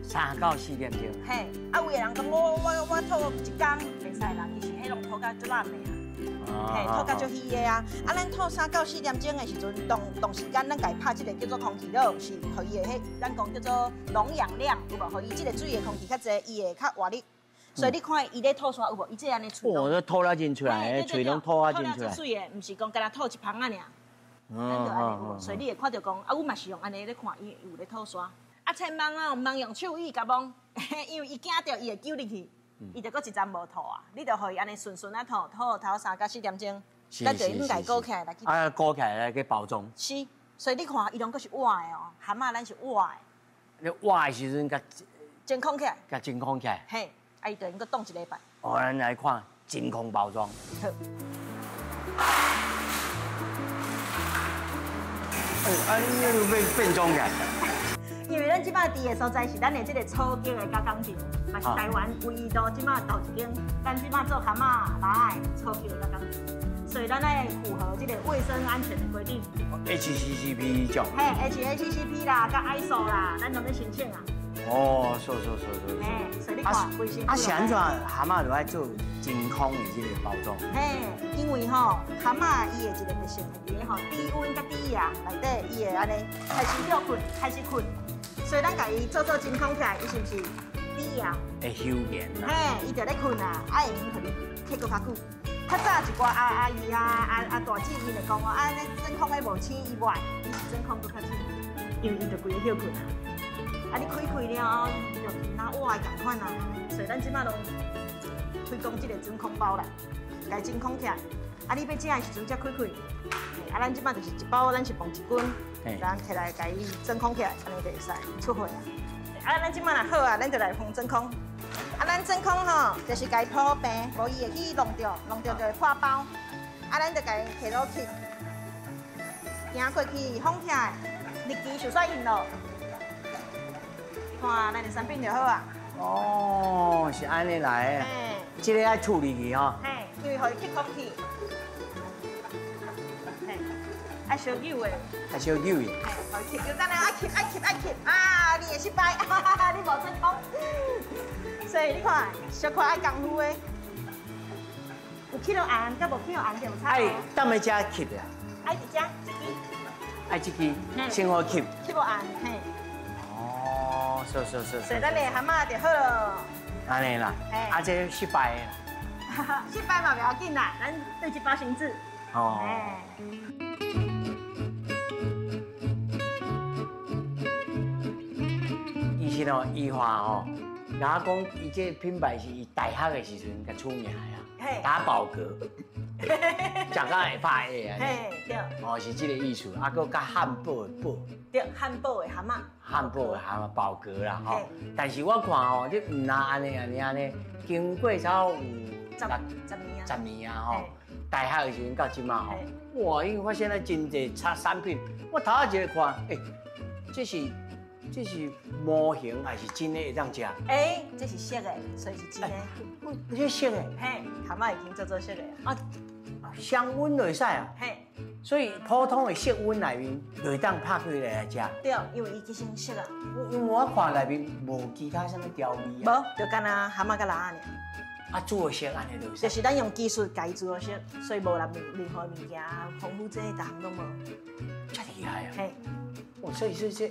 3到4點鐘。嘿，啊，有的人講我吐一工袂使啦，其實彼攏吐甲足爛的啊，嘿，吐甲足稀的啊。啊，咱吐3到4點鐘的時陣，同時間咱共伊拍這個叫做空氣腦，是予伊的彼，咱講叫做溶氧量有無？予伊這個水的空氣較濟，伊會較活力。所以你看伊咧吐沙有無？伊這按呢喙。哦，這吐了真出來，喙攏吐啊真出來。吐了足媠的，毋是講干焦吐一芳仔爾。咱就按呢有無？所以你會看著講，啊，阮嘛是用按呢咧看伊有咧吐沙。啊，千萬哦，毋通用手椅共摸，因為伊驚著伊會揪入去，伊就閣一陣無吐啊。你就予伊按呢順順啊吐，吐頭3到4點鐘，咱就應該裹起來來去。啊，裹起來來去包裝。是，所以你看，伊攏閣是活的哦，蛤蟆咱是活的。你活的時陣，共真空起來。共真空起來。嘿，啊，伊就閣凍一禮拜。哦，咱來看真空包裝。好。哎，啊，你那個變裝起來。因為咱這擺佇的所在是咱的這個草根的加工廠，嘛是台灣唯一都這擺頭一間。咱這擺做蛤蟆來草根的加工廠，所以咱愛符合這個衛生安全的規定。 HACCP 這種。嘿，HACCP 啦，佮 ISO 啦，咱攏咧申請啊。哦，是是是是。嘿，所以你看，規身。啊，是按怎蛤蟆就愛做真空的這個包裝？嘿，因為吼蛤蟆伊的一個特性係佇咧吼低溫佮低壓內底，伊會按呢開始歇睏，開始睏。所以咱共伊做真空起來，伊是毋是低壓？會休眠啦。嘿，伊就咧睏啊，啊會用予你揢閣較久。較早一寡阿姨啊、阿大姊，𪜶會講哦，啊，那真空的無鮮，伊無愛，伊是真空閣較鮮，因為伊就規个歇睏啊。啊，你開開了後，就若活的仝款啊。所以咱這擺攏推廣這個真空包啦，共伊真空起來。啊，你欲食的時陣才開開。啊，咱這擺就是一包，咱是磅一斤，咱提來共伊真空起來，按呢就會使出貨啊。啊，咱這擺若好啊，咱就來封真空。啊，咱真空吼，就是共伊鋪平，無伊會去弄著，弄著就會破包。啊，咱就共伊提落去，行過去封起來，日期就煞印咯。看咱的產品就好啊。哦，是按呢來的。這个愛處理去吼。嘿，因為予伊吸空氣。嘿，愛燒酒的。愛燒酒的。嘿，予伊吸，就等下愛吸愛吸愛吸，啊，你會失敗，你無成功。所以你看，小可愛功夫的。有去到紅，佮無去到紅就有差。愛踮咧遮吸啊？愛佇遮，這支。愛這支，先予吸。吸無紅，嘿。哦，是是是。所以咱的蚶仔就好咯。按呢啦，啊，這失敗的啦。失敗嘛袂要緊啦，咱對一包生紙。哦。其實哦，宜樺哦，人家講伊這個品牌是伊大學的時陣較出名的啊。打飽嗝，食到會拍嗝啊！嘿，對。哦，是這個意思。啊，閣佮漢堡的堡。對，漢堡的蚶仔。漢堡的蚶仔飽嗝啦，吼。但是我看吼，你毋若按呢按呢按呢，經過差不多有十年啊。10年啊，吼。大學的時陣到這馬吼，哇，因為發現了真濟產品，我頭仔一个看，欸，這是模型還是真的會當食？欸，這是熟的，所以是真的。這熟的？嘿，蚶仔已經做做熟的。啊，常溫就會使啊？嘿。所以普通的室溫內面就會當拍開來來食。對，因為伊已經熟啊。因為我看內面無其他啥物調味啊。無，就干焦蚶仔佮蜊仔爾。啊，煮予熟按呢就。就是咱用技術共伊煮予熟，所以無任任何物件防腐劑，逐項攏無。遮厲害啊！嘿。哦，所以說這。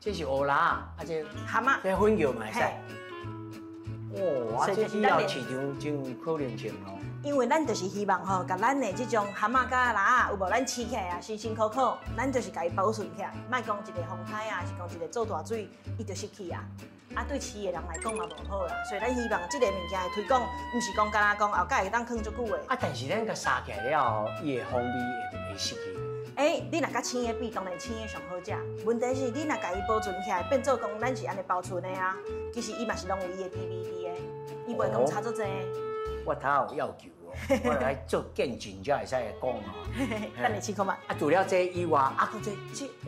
這是烏蜊仔，啊這蚶仔，這粉莢嘛會使。哦，啊這以後市場真有可能性咯。因為咱就是希望吼，共咱的這種蚶仔佮蜊仔，有無咱飼起來啊，辛辛苦苦，咱就是共伊保存起來，莫講一個風颱啊，是講一個做大水，伊就失去啊。啊，對飼的人來講嘛無好啦，所以咱希望這個物件的推廣，毋是講干焦講後蓋會當囥足久的。啊，但是咱共殺起來了後，伊的風味會失去。欸，你若佮生的比，當然生的上好食。問題是，你若共伊保存起來，變做講咱是按呢保存的啊，其實伊嘛是攏有伊的滋味佇的，伊袂講差足濟。我頭有要求哦，我來做見證才會使講哦。等你試看覓。啊，除了這以外，啊，閣這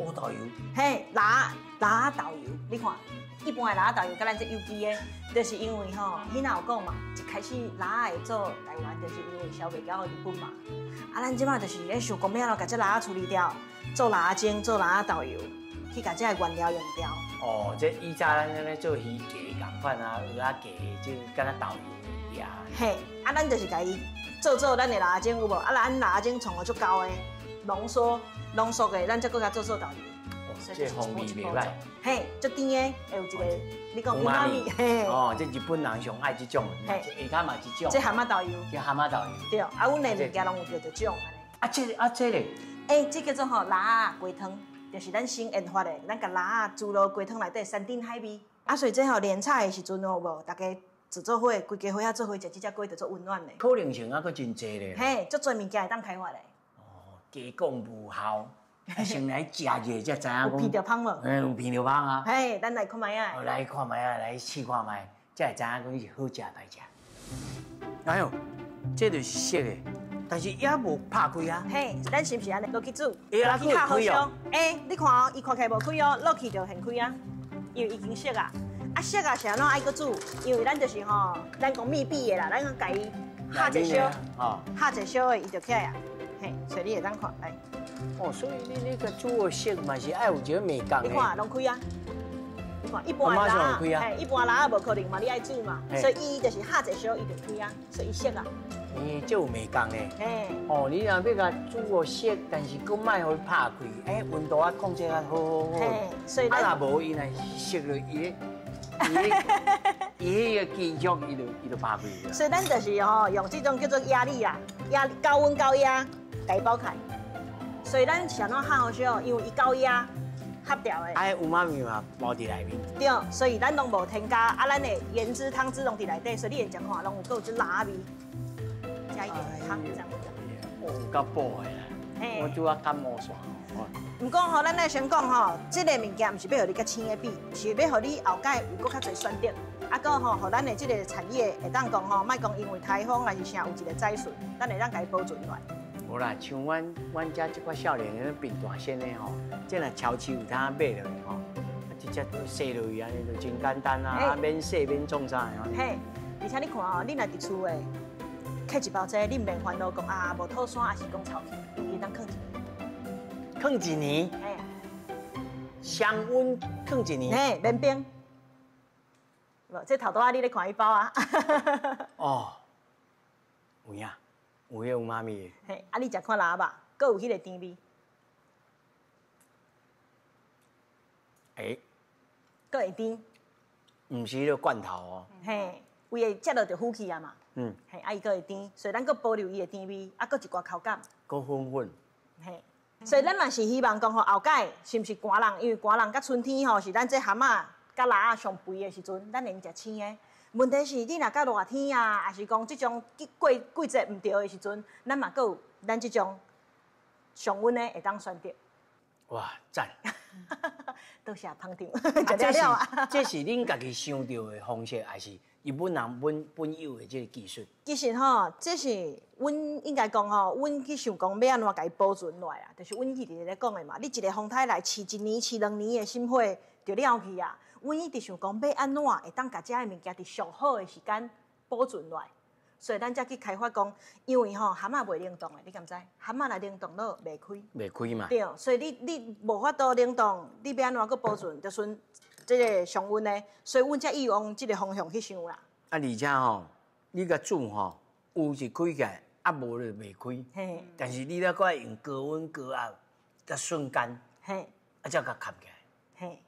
烏豆油。嘿，蜊仔豆油，你看，一般的蜊仔豆油，佮咱這有機的，就是因為吼，彼若有講嘛，一開始蜊仔會做台灣，就是因為銷袂交予日本嘛。啊，咱這馬就是咧想講欲按怎共這蜊仔處理掉，做蜊仔精，做蜊仔豆油，去共這个原料用掉。哦，這以早咱咧做魚雞仝款啊，蚵仔雞就敢若豆油的。嘿，啊，咱就是共伊做做咱的蜊仔精有無？啊，咱蜊仔精創予足厚的，濃縮濃縮的，咱才閣共做做豆油。哦，這風味袂歹。嘿，足甜的，會有一个，你講有媽咪。嘿。哦，這日本人上愛這種，下跤嘛這種。這蚶仔豆油。這蚶仔豆油。對，啊，阮的物件攏有著這種按呢。啊，這啊這咧？欸，這叫做吼蜊仔雞湯，就是咱新研發的，咱共蜊仔煮落雞湯內底，山珍海味。啊，所以這吼連菜的時陣有無？大家做做伙，規家伙仔做伙食這隻雞就足溫暖的。可能性還閣真濟咧。嘿，足濟物件會當開發的。哦，加講無效。先來食者才知影講。有鼻著芳無？欸，有鼻著芳啊。嘿，咱來看覓仔。來看覓仔，來試看覓，才會知影講是好食歹食。哎喲，這就是熟的，但是也無拍開啊。嘿，咱是毋是按呢落去煮？欸，啊，去較好燒。欸，你看哦，伊看起來無開哦，落去就現開啊，因為已經熟啊。啊，熟啊是按怎愛閣煮？因為咱就是吼，咱講密閉的啦，咱共伊下一燒，下一燒的伊就起來啊。嘿，所以你會當看來。哦，所以你那個煮的熟嘛是愛有一個美感的。你看，攏開啊！你看，一般蜊仔，嘿，一般蜊仔無可能嘛，你愛煮嘛，所以伊就是下一燒伊就開啊，所以伊熟啊。欸，這有美感的。嘿。哦，你若欲共煮予熟，但是閣莫予伊拍開，欸，溫度啊控制較好好好。嘿，所以啊，若無伊若熟了，伊伊彼個金屬，伊就拍開。所以咱就是吼，用這種叫做壓力啊，壓高溫高壓共伊包開。所以咱是按怎較好燒？因為伊高壓合掉的。哎，有媽咪嘛包佇內面。對，所以咱攏無添加，啊，咱的鹽汁、湯汁攏佇內底，所以你會食看攏有閣有這辣味，加一點湯這樣子。哦，有夠補的啦！我拄仔感冒煞。毋過吼，咱愛先講吼，這個物件毋是欲予你佮生的比，是欲予你後蓋有閣較濟選擇。啊，閣吼，予咱的這個產業會當講吼，莫講因為颱風還是啥有一個災損，咱會當共伊保存落來。無啦，像阮遮這寡少年的貧大仙的吼，這若超市有通買落去吼，直接洗落去按呢就真簡單啊，免洗免創啥的。嘿，而且你看哦，你若佇厝的，揢一包這，你毋免煩惱講啊，無套衫，還是講臭氣，伊會當囥一年。囥一年？嘿。常溫囥一年？嘿，免冰。無，這頭拄仔你咧看彼包啊。哦，有影。有彼個媽咪的。嘿，啊，你食看蜊仔肉，閣有彼個甜味。欸。閣會甜。毋是彼個罐頭哦。嘿，胃會食落就呼氣啊嘛。嘿，啊伊閣會甜，所以咱閣保留伊的甜味，啊，閣一寡口感。閣粉粉。嘿，所以咱嘛是希望講吼，後蓋是毋是寒人？因為寒人佮春天吼，是咱這蚶仔佮蜊仔上肥的時陣，咱會用食生的。問題是，你若到熱天啊，還是講這種季節毋對的時陣，咱嘛閣有咱這種常溫的會當選擇。哇，讚！多謝捧場，食了了啊！這是恁家己想著的方式，還是日本人本有的這個技術？其實吼，這是阮應該講吼，阮去想講欲按怎共伊保存落來啊，就是阮一直咧講的嘛。你一个風颱來飼一年、飼兩年的心血就了去啊。阮一直想講，欲按怎會當共遮的物件佇上好的時間保存落來，所以咱才去開發講，因為吼蚶仔袂冷凍的，你敢知？蚶仔若冷凍了袂開。袂開嘛。對，所以你無法度冷凍，你欲按怎閣保存？就剩這個常溫的，所以阮才用這個方向去想啦。啊，而且吼，你共煮吼，有是開起來，啊無就袂開。嘿。但是你咧閣愛用高溫高壓，佮瞬間。嘿。啊，才共蓋起來。嘿。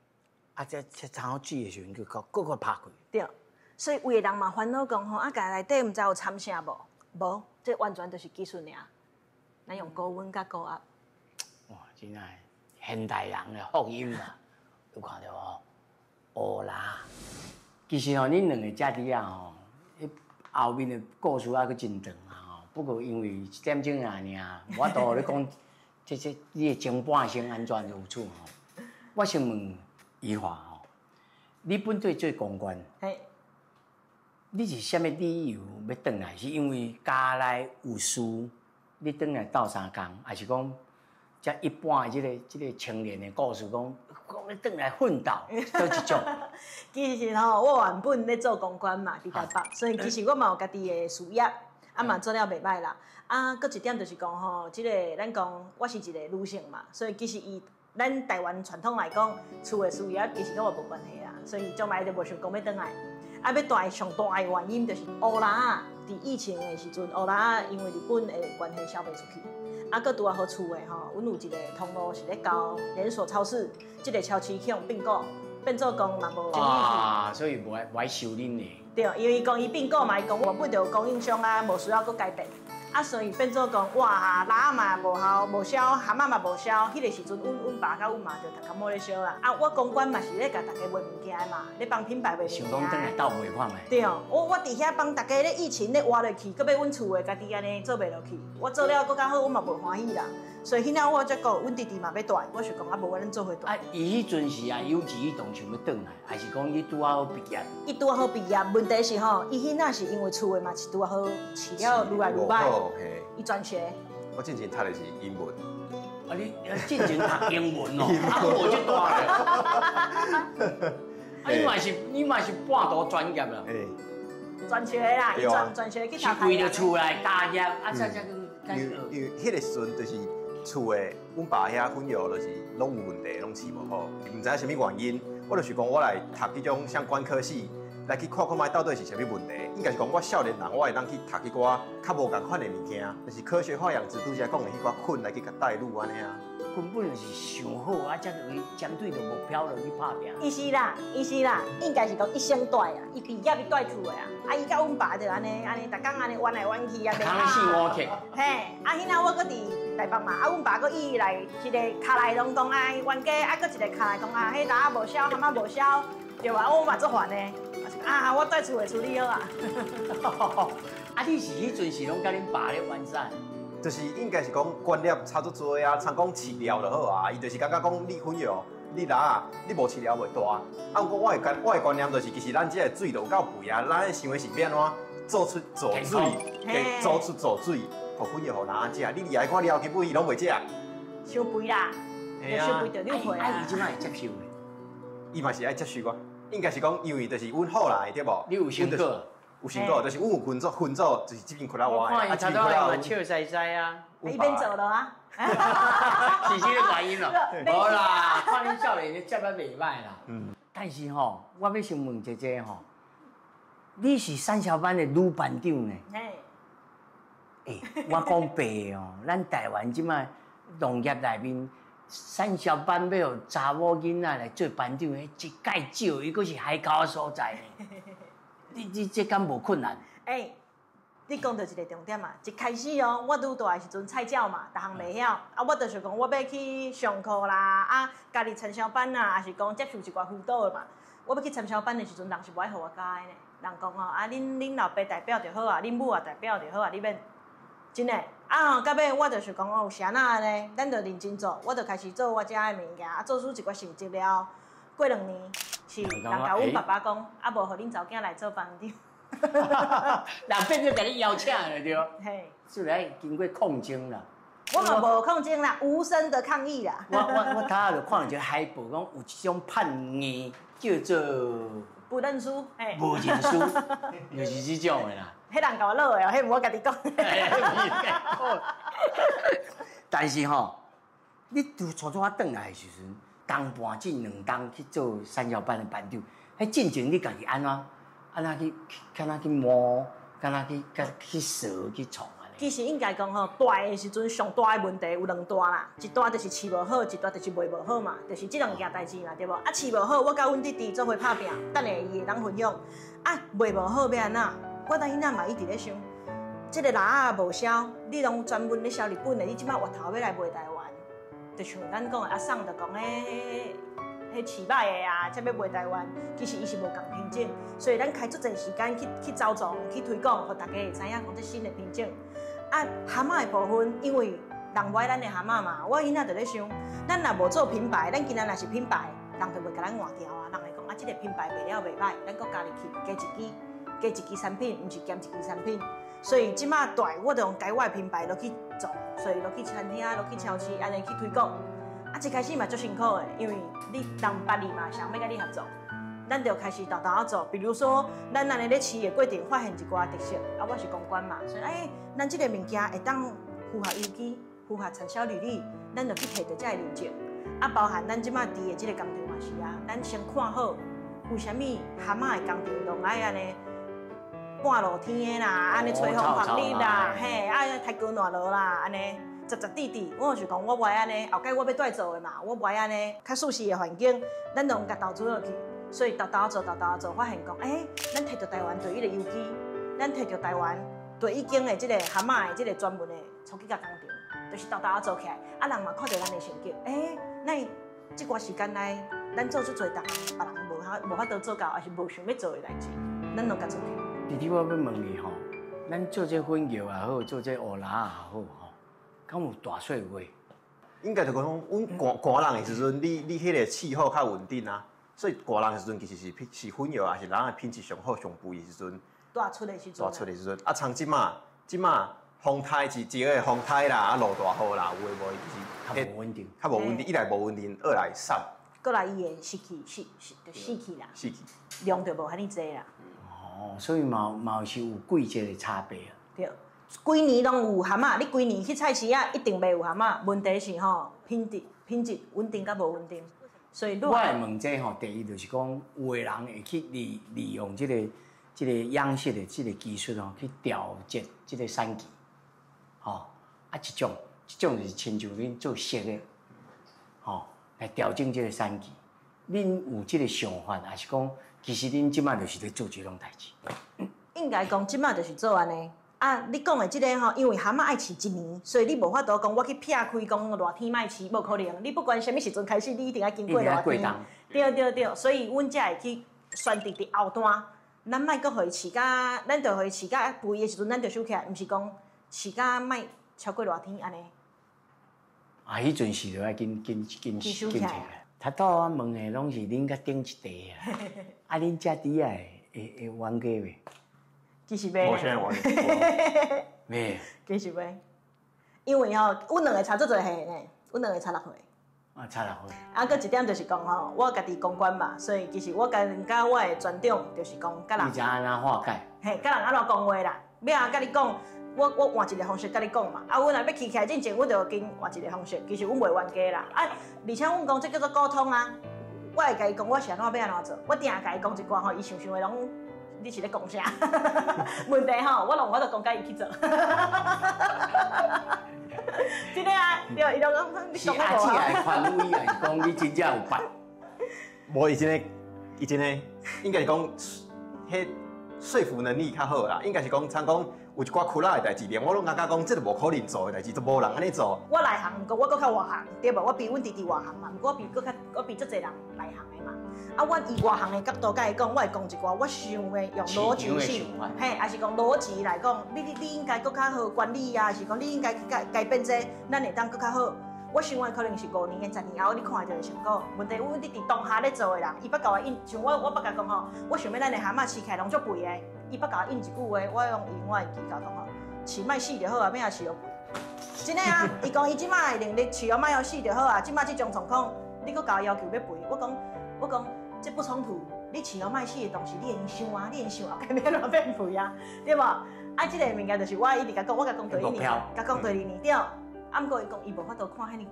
啊，這差好煮的時陣，就閣閣拍開。對，所以有的人嘛煩惱講吼，啊，共內底毋知有摻啥無？無，這完全就是技術爾。咱用高溫佮高壓。哇，真正現代人的福音啊！有看著無？烏啦，其實吼，恁兩个遮佇遐吼，彼後面的故事還閣真長啊吼。不過因為一點鐘爾爾，無法度予你講，這你的前半生按怎如此吼。我先問宜華吼，你本底做公關，你是啥物理由欲轉來？是因為家內有事，你轉來鬥相共，還是講這一般的這個青年的故事講，講欲轉來奮鬥，佗一種？其實吼，我原本咧做公關嘛，佇台北，所以其實我嘛有家己的事業，啊嘛做了袂䆀啦。啊，閣一點就是講吼，這個咱講我是一個女性嘛，所以其實伊。咱台灣傳統來講，厝的事業其實佮我無關係啦，所以將來就無想講欲轉來。啊，欲蹛上大的原因就是烏蜊仔，佇疫情的時陣，烏蜊仔因為日本的關係銷袂出去，啊，閣拄仔好厝的吼，阮有一個通路是咧交連鎖超市，這個超市去予併購，變做講嘛無。啊，所以無愛收恁的。對，因為伊講伊併購嘛，伊講原本就有供應商啊，無需要閣改變。啊，所以變做講，哇，蜊仔嘛無效，無銷，蚶仔嘛無銷。彼個時陣，阮爸佮阮媽就逐工仔咧燒啦。啊，我公關嘛是咧共大家賣物件的嘛，咧幫品牌賣物件。想講轉來鬥賣看覓。對，我佇遐幫大家咧疫情咧活落去，閣欲阮厝的家己按呢做袂落去。我做了閣較好，我嘛袂歡喜啦。所以彼仔我才講，阮弟弟嘛欲蹛，我想講啊，無咱做伙蹛。啊，伊彼陣時啊，有志一同想欲轉來，還是講伊拄仔好畢業？伊拄仔好畢業，問題是吼，伊彼仔是因為厝的嘛是拄仔好飼了愈來愈歹。伊轉學。我進前讀的是英文。啊，你進前讀英文哦，啊，無這大咧。啊，你嘛是半途轉業啦。轉學啦，伊轉學去讀。是為著厝內家業，啊，才去開始學。因為彼個時陣就是厝的，阮爸遐粉藥就是攏有問題，攏飼無好，毋知影啥物原因。我就是講我來讀彼種相關科系。來去看看覓到底是啥物問題？應該是講我少年人，我會當去讀彼寡較無仝款的物件，就是科學化養殖，拄才講的彼寡菌來去共帶入按呢啊。根本就是想好啊，才去針對著目標落去拍拚。伊是啦，應該是講伊先蹛啊，伊畢業伊蹛厝的啊，啊伊佮阮爸就按呢按呢，逐工按呢冤來冤去啊，袂通四五客。嘿，啊彼仔我閣佇台北嘛，啊阮爸閣伊來一个跤內攏講啊冤家，啊閣一个跤內講啊，彼蜊仔無銷，蚶仔無銷，對啊，我嘛足煩的。啊！我蹛厝的處理好啊。啊，你是彼陣是攏佮恁爸咧冤啥？就是應該是講觀念差足濟啊，親講飼料就好啊，伊就是感覺講你粉藥，你蜊仔，你無飼料袂大。啊，毋過我的觀念就是，其實咱這个水就有夠肥啊，咱想的是欲按怎做出造水，做出造水。予粉藥予人食，你掠來看了，根本伊攏袂食。傷肥啦，傷肥就溜皮啊！伊這擺會接受袂？伊嘛是愛接受啊，應該是講，因為就是阮後來對無？你有成果？有成果，就是阮有分組，分組就是這邊較我的，啊這邊較我笑嘻嘻啊，伊免做了啊，是這個原因咯。無啦，看恁少年的接得袂歹啦。嗯。但是吼，我欲先問姐姐吼，你是產銷班的女班長呢？欸，我講白哦，咱台灣這擺農業內面，產銷班欲予查某囡仔來做班長，彼一介少，伊閣是海口所在呢。你這敢無困難？欸，你講著一個重點啊！一開始哦，我拄大的時陣菜鳥嘛，逐項袂曉，啊，我就是講我欲去上課啦，啊，加入產銷班啊，抑是講接受一寡輔導的嘛。我欲去產銷班的時陣，人是無愛予我加的呢。人講哦，啊，恁老爸代表就好啊，恁母也代表就好啊，你免真的。啊吼，到尾我就是講哦，有啥那按呢，咱就認真做，我就開始做我遮的物件，啊，做出一寡成績了。過兩年是人共阮爸爸講，啊，無予恁查某囝來做班長。人變做共你邀請了對。嘿，是來經過抗爭啦。我嘛無抗爭啦，無聲的抗議啦。我頭仔就看著一個海報，講有一種判硬叫做不認輸，嘿，無認輸，就是這種的啦。彼人共我落的哦，彼毋我家己講。但是吼，你拄初初轉來的時陣，冬半進兩冬去做產銷班的班長，彼進前你家己按怎？按怎去，敢若去摸，敢若去，去踅去創按呢？其實應該講吼，大的時陣上大的問題有兩大啦，一大就是飼無好，一大就是賣無好嘛，就是這兩件代誌嘛，對無？啊，飼無好，我佮阮弟弟做伙拍拚，等下伊會當分享。啊，賣無好欲按怎？我當囡仔嘛一直咧想，這個蜊仔無銷，你攏專門咧銷日本的，你這擺活頭欲來賣台灣，就像咱講的阿桑就講彼飼歹的啊，才欲賣台灣，其實伊是無仝品種，所以咱開足濟時間去走傱去推廣，予大家會知影講這新的品種。啊，蚶仔的部分，因為人無愛咱的蚶仔嘛，我囡仔就咧想，咱若無做品牌，咱今仔若是品牌，人就袂共咱換掉啊。人會講啊，這個品牌賣了袂歹，咱閣加入去加一支，加一支產品，毋是減一支產品。所以這擺大，我就用改我的品牌落去做，所以落去餐廳、落去超市，按呢去推廣。啊，一開始嘛足辛苦的，因為你人毋捌你嘛，誰欲佮你合作？咱就開始沓沓仔做，比如說，咱按呢咧飼的過程發現一寡特色，啊，我是公關嘛，所以欸，咱這個物件會當符合有機、符合產銷履歷，咱就去提著這個認證。啊，包含咱這擺佇的這個工廠嘛是啊，咱先看好為啥物蚶仔的工廠攏愛按呢半露天的啦，按呢吹風曝日啦，嘿，啊太高暖爐啦，按呢。雜雜滴滴，我就是講，我無愛按呢，後蓋我欲蹛做的嘛，我無愛按呢，較舒適的環境，咱攏共投資落去，所以沓沓做，沓沓做，發現講，欸，咱提著台灣第一個有機，咱提著台灣第一間的這個蚶仔的這個專門的初級加工廠，就是沓沓做起來，啊人嘛看著咱的成績，欸，那這寡時間內，咱做出濟逐項，別人無法度做到，抑是無想欲做的代誌，咱攏共做起來。弟弟，我欲問你吼，咱做這粉藥也好，做這烏蜊仔也好吼。敢有大細話？應該就講，阮寒寒人的時陣，你彼個氣候較穩定啊，所以寒人的時陣其實是粉藥，抑是蜊仔品質上好、上肥的時陣。大出的時陣。大出的時陣，啊，像這馬這馬風颱是一個風颱啦，啊落大雨啦，有的無的其實較無穩定，較無穩定，一來無穩定，二來瘦。閣來伊會死去，死死就死去啦。死去。量就無遐爾濟啦。哦，所以嘛是有季節的差別啊。對。規年攏有蚶仔，你規年去菜市仔一定賣有蚶仔。問題是吼品質穩定佮無穩定，所以。我會問這吼，第一就是講，有的人會去利用這個養殖的這個技術吼，去調節這個產期，吼啊一種就是親像恁做色的，吼來調整這個產期。恁有這個想法，抑是講其實恁這擺就是咧做這種代誌？應該講這擺就是做按呢。啊，你講的這個吼，因為蚶仔愛飼一年，所以你無法度講我去撇開講熱天莫飼，無可能。你不管啥物時陣開始，你一定愛經過熱天。對對對，所以阮才會去選擇佇後段，咱莫閣予伊飼甲，咱就予伊飼甲肥的時陣，咱就收起來，毋是講飼甲莫超過熱天按呢。啊，彼陣時就愛緊緊緊緊起來。頭拄我問的攏是恁較頂一塊啊，啊，恁遮底仔會冤家袂？其實袂。無啥冤家。袂。其實袂。因為吼，阮兩个差足濟歲呢，阮兩个差6歲。啊，差六歲。啊，閣一點就是講吼，我家己公關嘛，所以其實我佮我的專長就是講，佮人。你知按怎化解？嘿，佮人按怎講話啦？欲按怎佮你講，我我換一个方式佮你講嘛。啊，阮若欲起起來進前，阮就緊換一个方式。其實阮袂冤家啦。啊，而且阮講這叫做溝通啊。我會共伊講，我是按怎欲按怎做，我定共伊講一寡吼，伊想想的攏你是咧講啥？問題吼，我攏有法度講共伊去做。真的啊，對，伊攏講你是阿姊的權威，還是講你真正有辦？無，伊真的，伊真的，應該是講，彼說服能力較好啦。應該是講，親講有一寡苦惱的代誌，連我攏感覺講，這個無可能做的代誌，都無人按呢做。我內行，毋過我閣較外行，對無？我比阮弟弟外行嘛，毋過我比閣較，我比足濟人內行的嘛。啊，我以外行的角度共伊講，我會講一寡我想的用邏輯性，嘿，抑是講邏輯來講，你你你應該閣較好管理啊，抑是講你應該去改改變這個，咱會當閣較好。我想的可能是5年的、10年後，你看著的成果。問題阮弟弟當下咧做的人，伊捌共我應，像我我捌共講吼，我想欲咱的蛤蟆飼起來攏足肥的，伊捌共我應一句話，我用用我的技巧講吼，飼莫死就好啊，欲按飼予肥。真的啊，伊講伊這擺的能力飼予莫予死就好啊，這擺這種狀況，你閣共我要求欲肥，我講我講這不衝突，你飼予莫死的同時，你會想啊，你會想後蓋欲按怎變肥啊，對無？啊，這個物件就是我一直共講，我共講第一年，共講第二年對。啊，毋過伊講伊無法度看彼呢，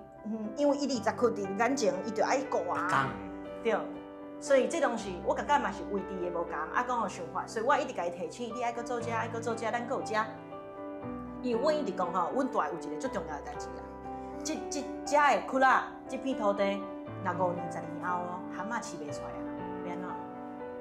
因為伊20箍佇眼前，伊就愛顧啊，對。所以這東西我感覺嘛是位置的無仝，啊，講的想法，所以我一直共伊提醒，你愛閣做這，愛閣做這，咱閣有這。因為阮一直講吼，阮大有一個足重要的代誌啊，這這遮的窟仔，這片土地，若5年、10年後哦，蛤蟆飼袂出來啊，欲按怎？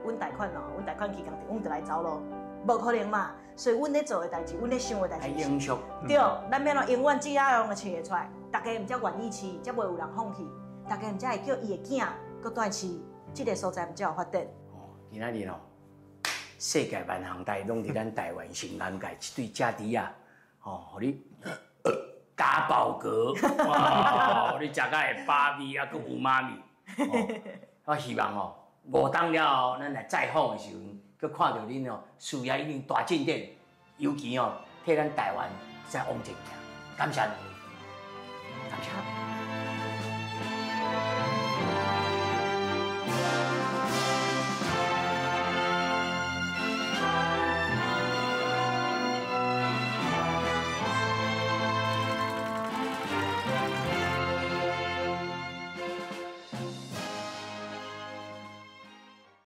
阮貸款哦，阮貸款去工廠，阮就來走咯。無可能嘛，所以阮咧做的代誌，阮咧想的代誌，對，咱欲按怎永遠只要用會飼會出來，大家毋才願意飼，才袂有人放棄，大家毋才會叫伊的囝閣轉飼，這个所在毋才有發展。哦，今仔日哦，世界萬行代攏佇咱台灣新南界這對食豬仔，吼，予你打飽嗝，哇，予你食甲會飽味，啊，閣有媽咪。我希望哦，5冬了後，咱來再訪的時陣，閣看著恁哦，事業一定大進展，尤其哦，替咱台灣再往前行。感謝兩位，感謝。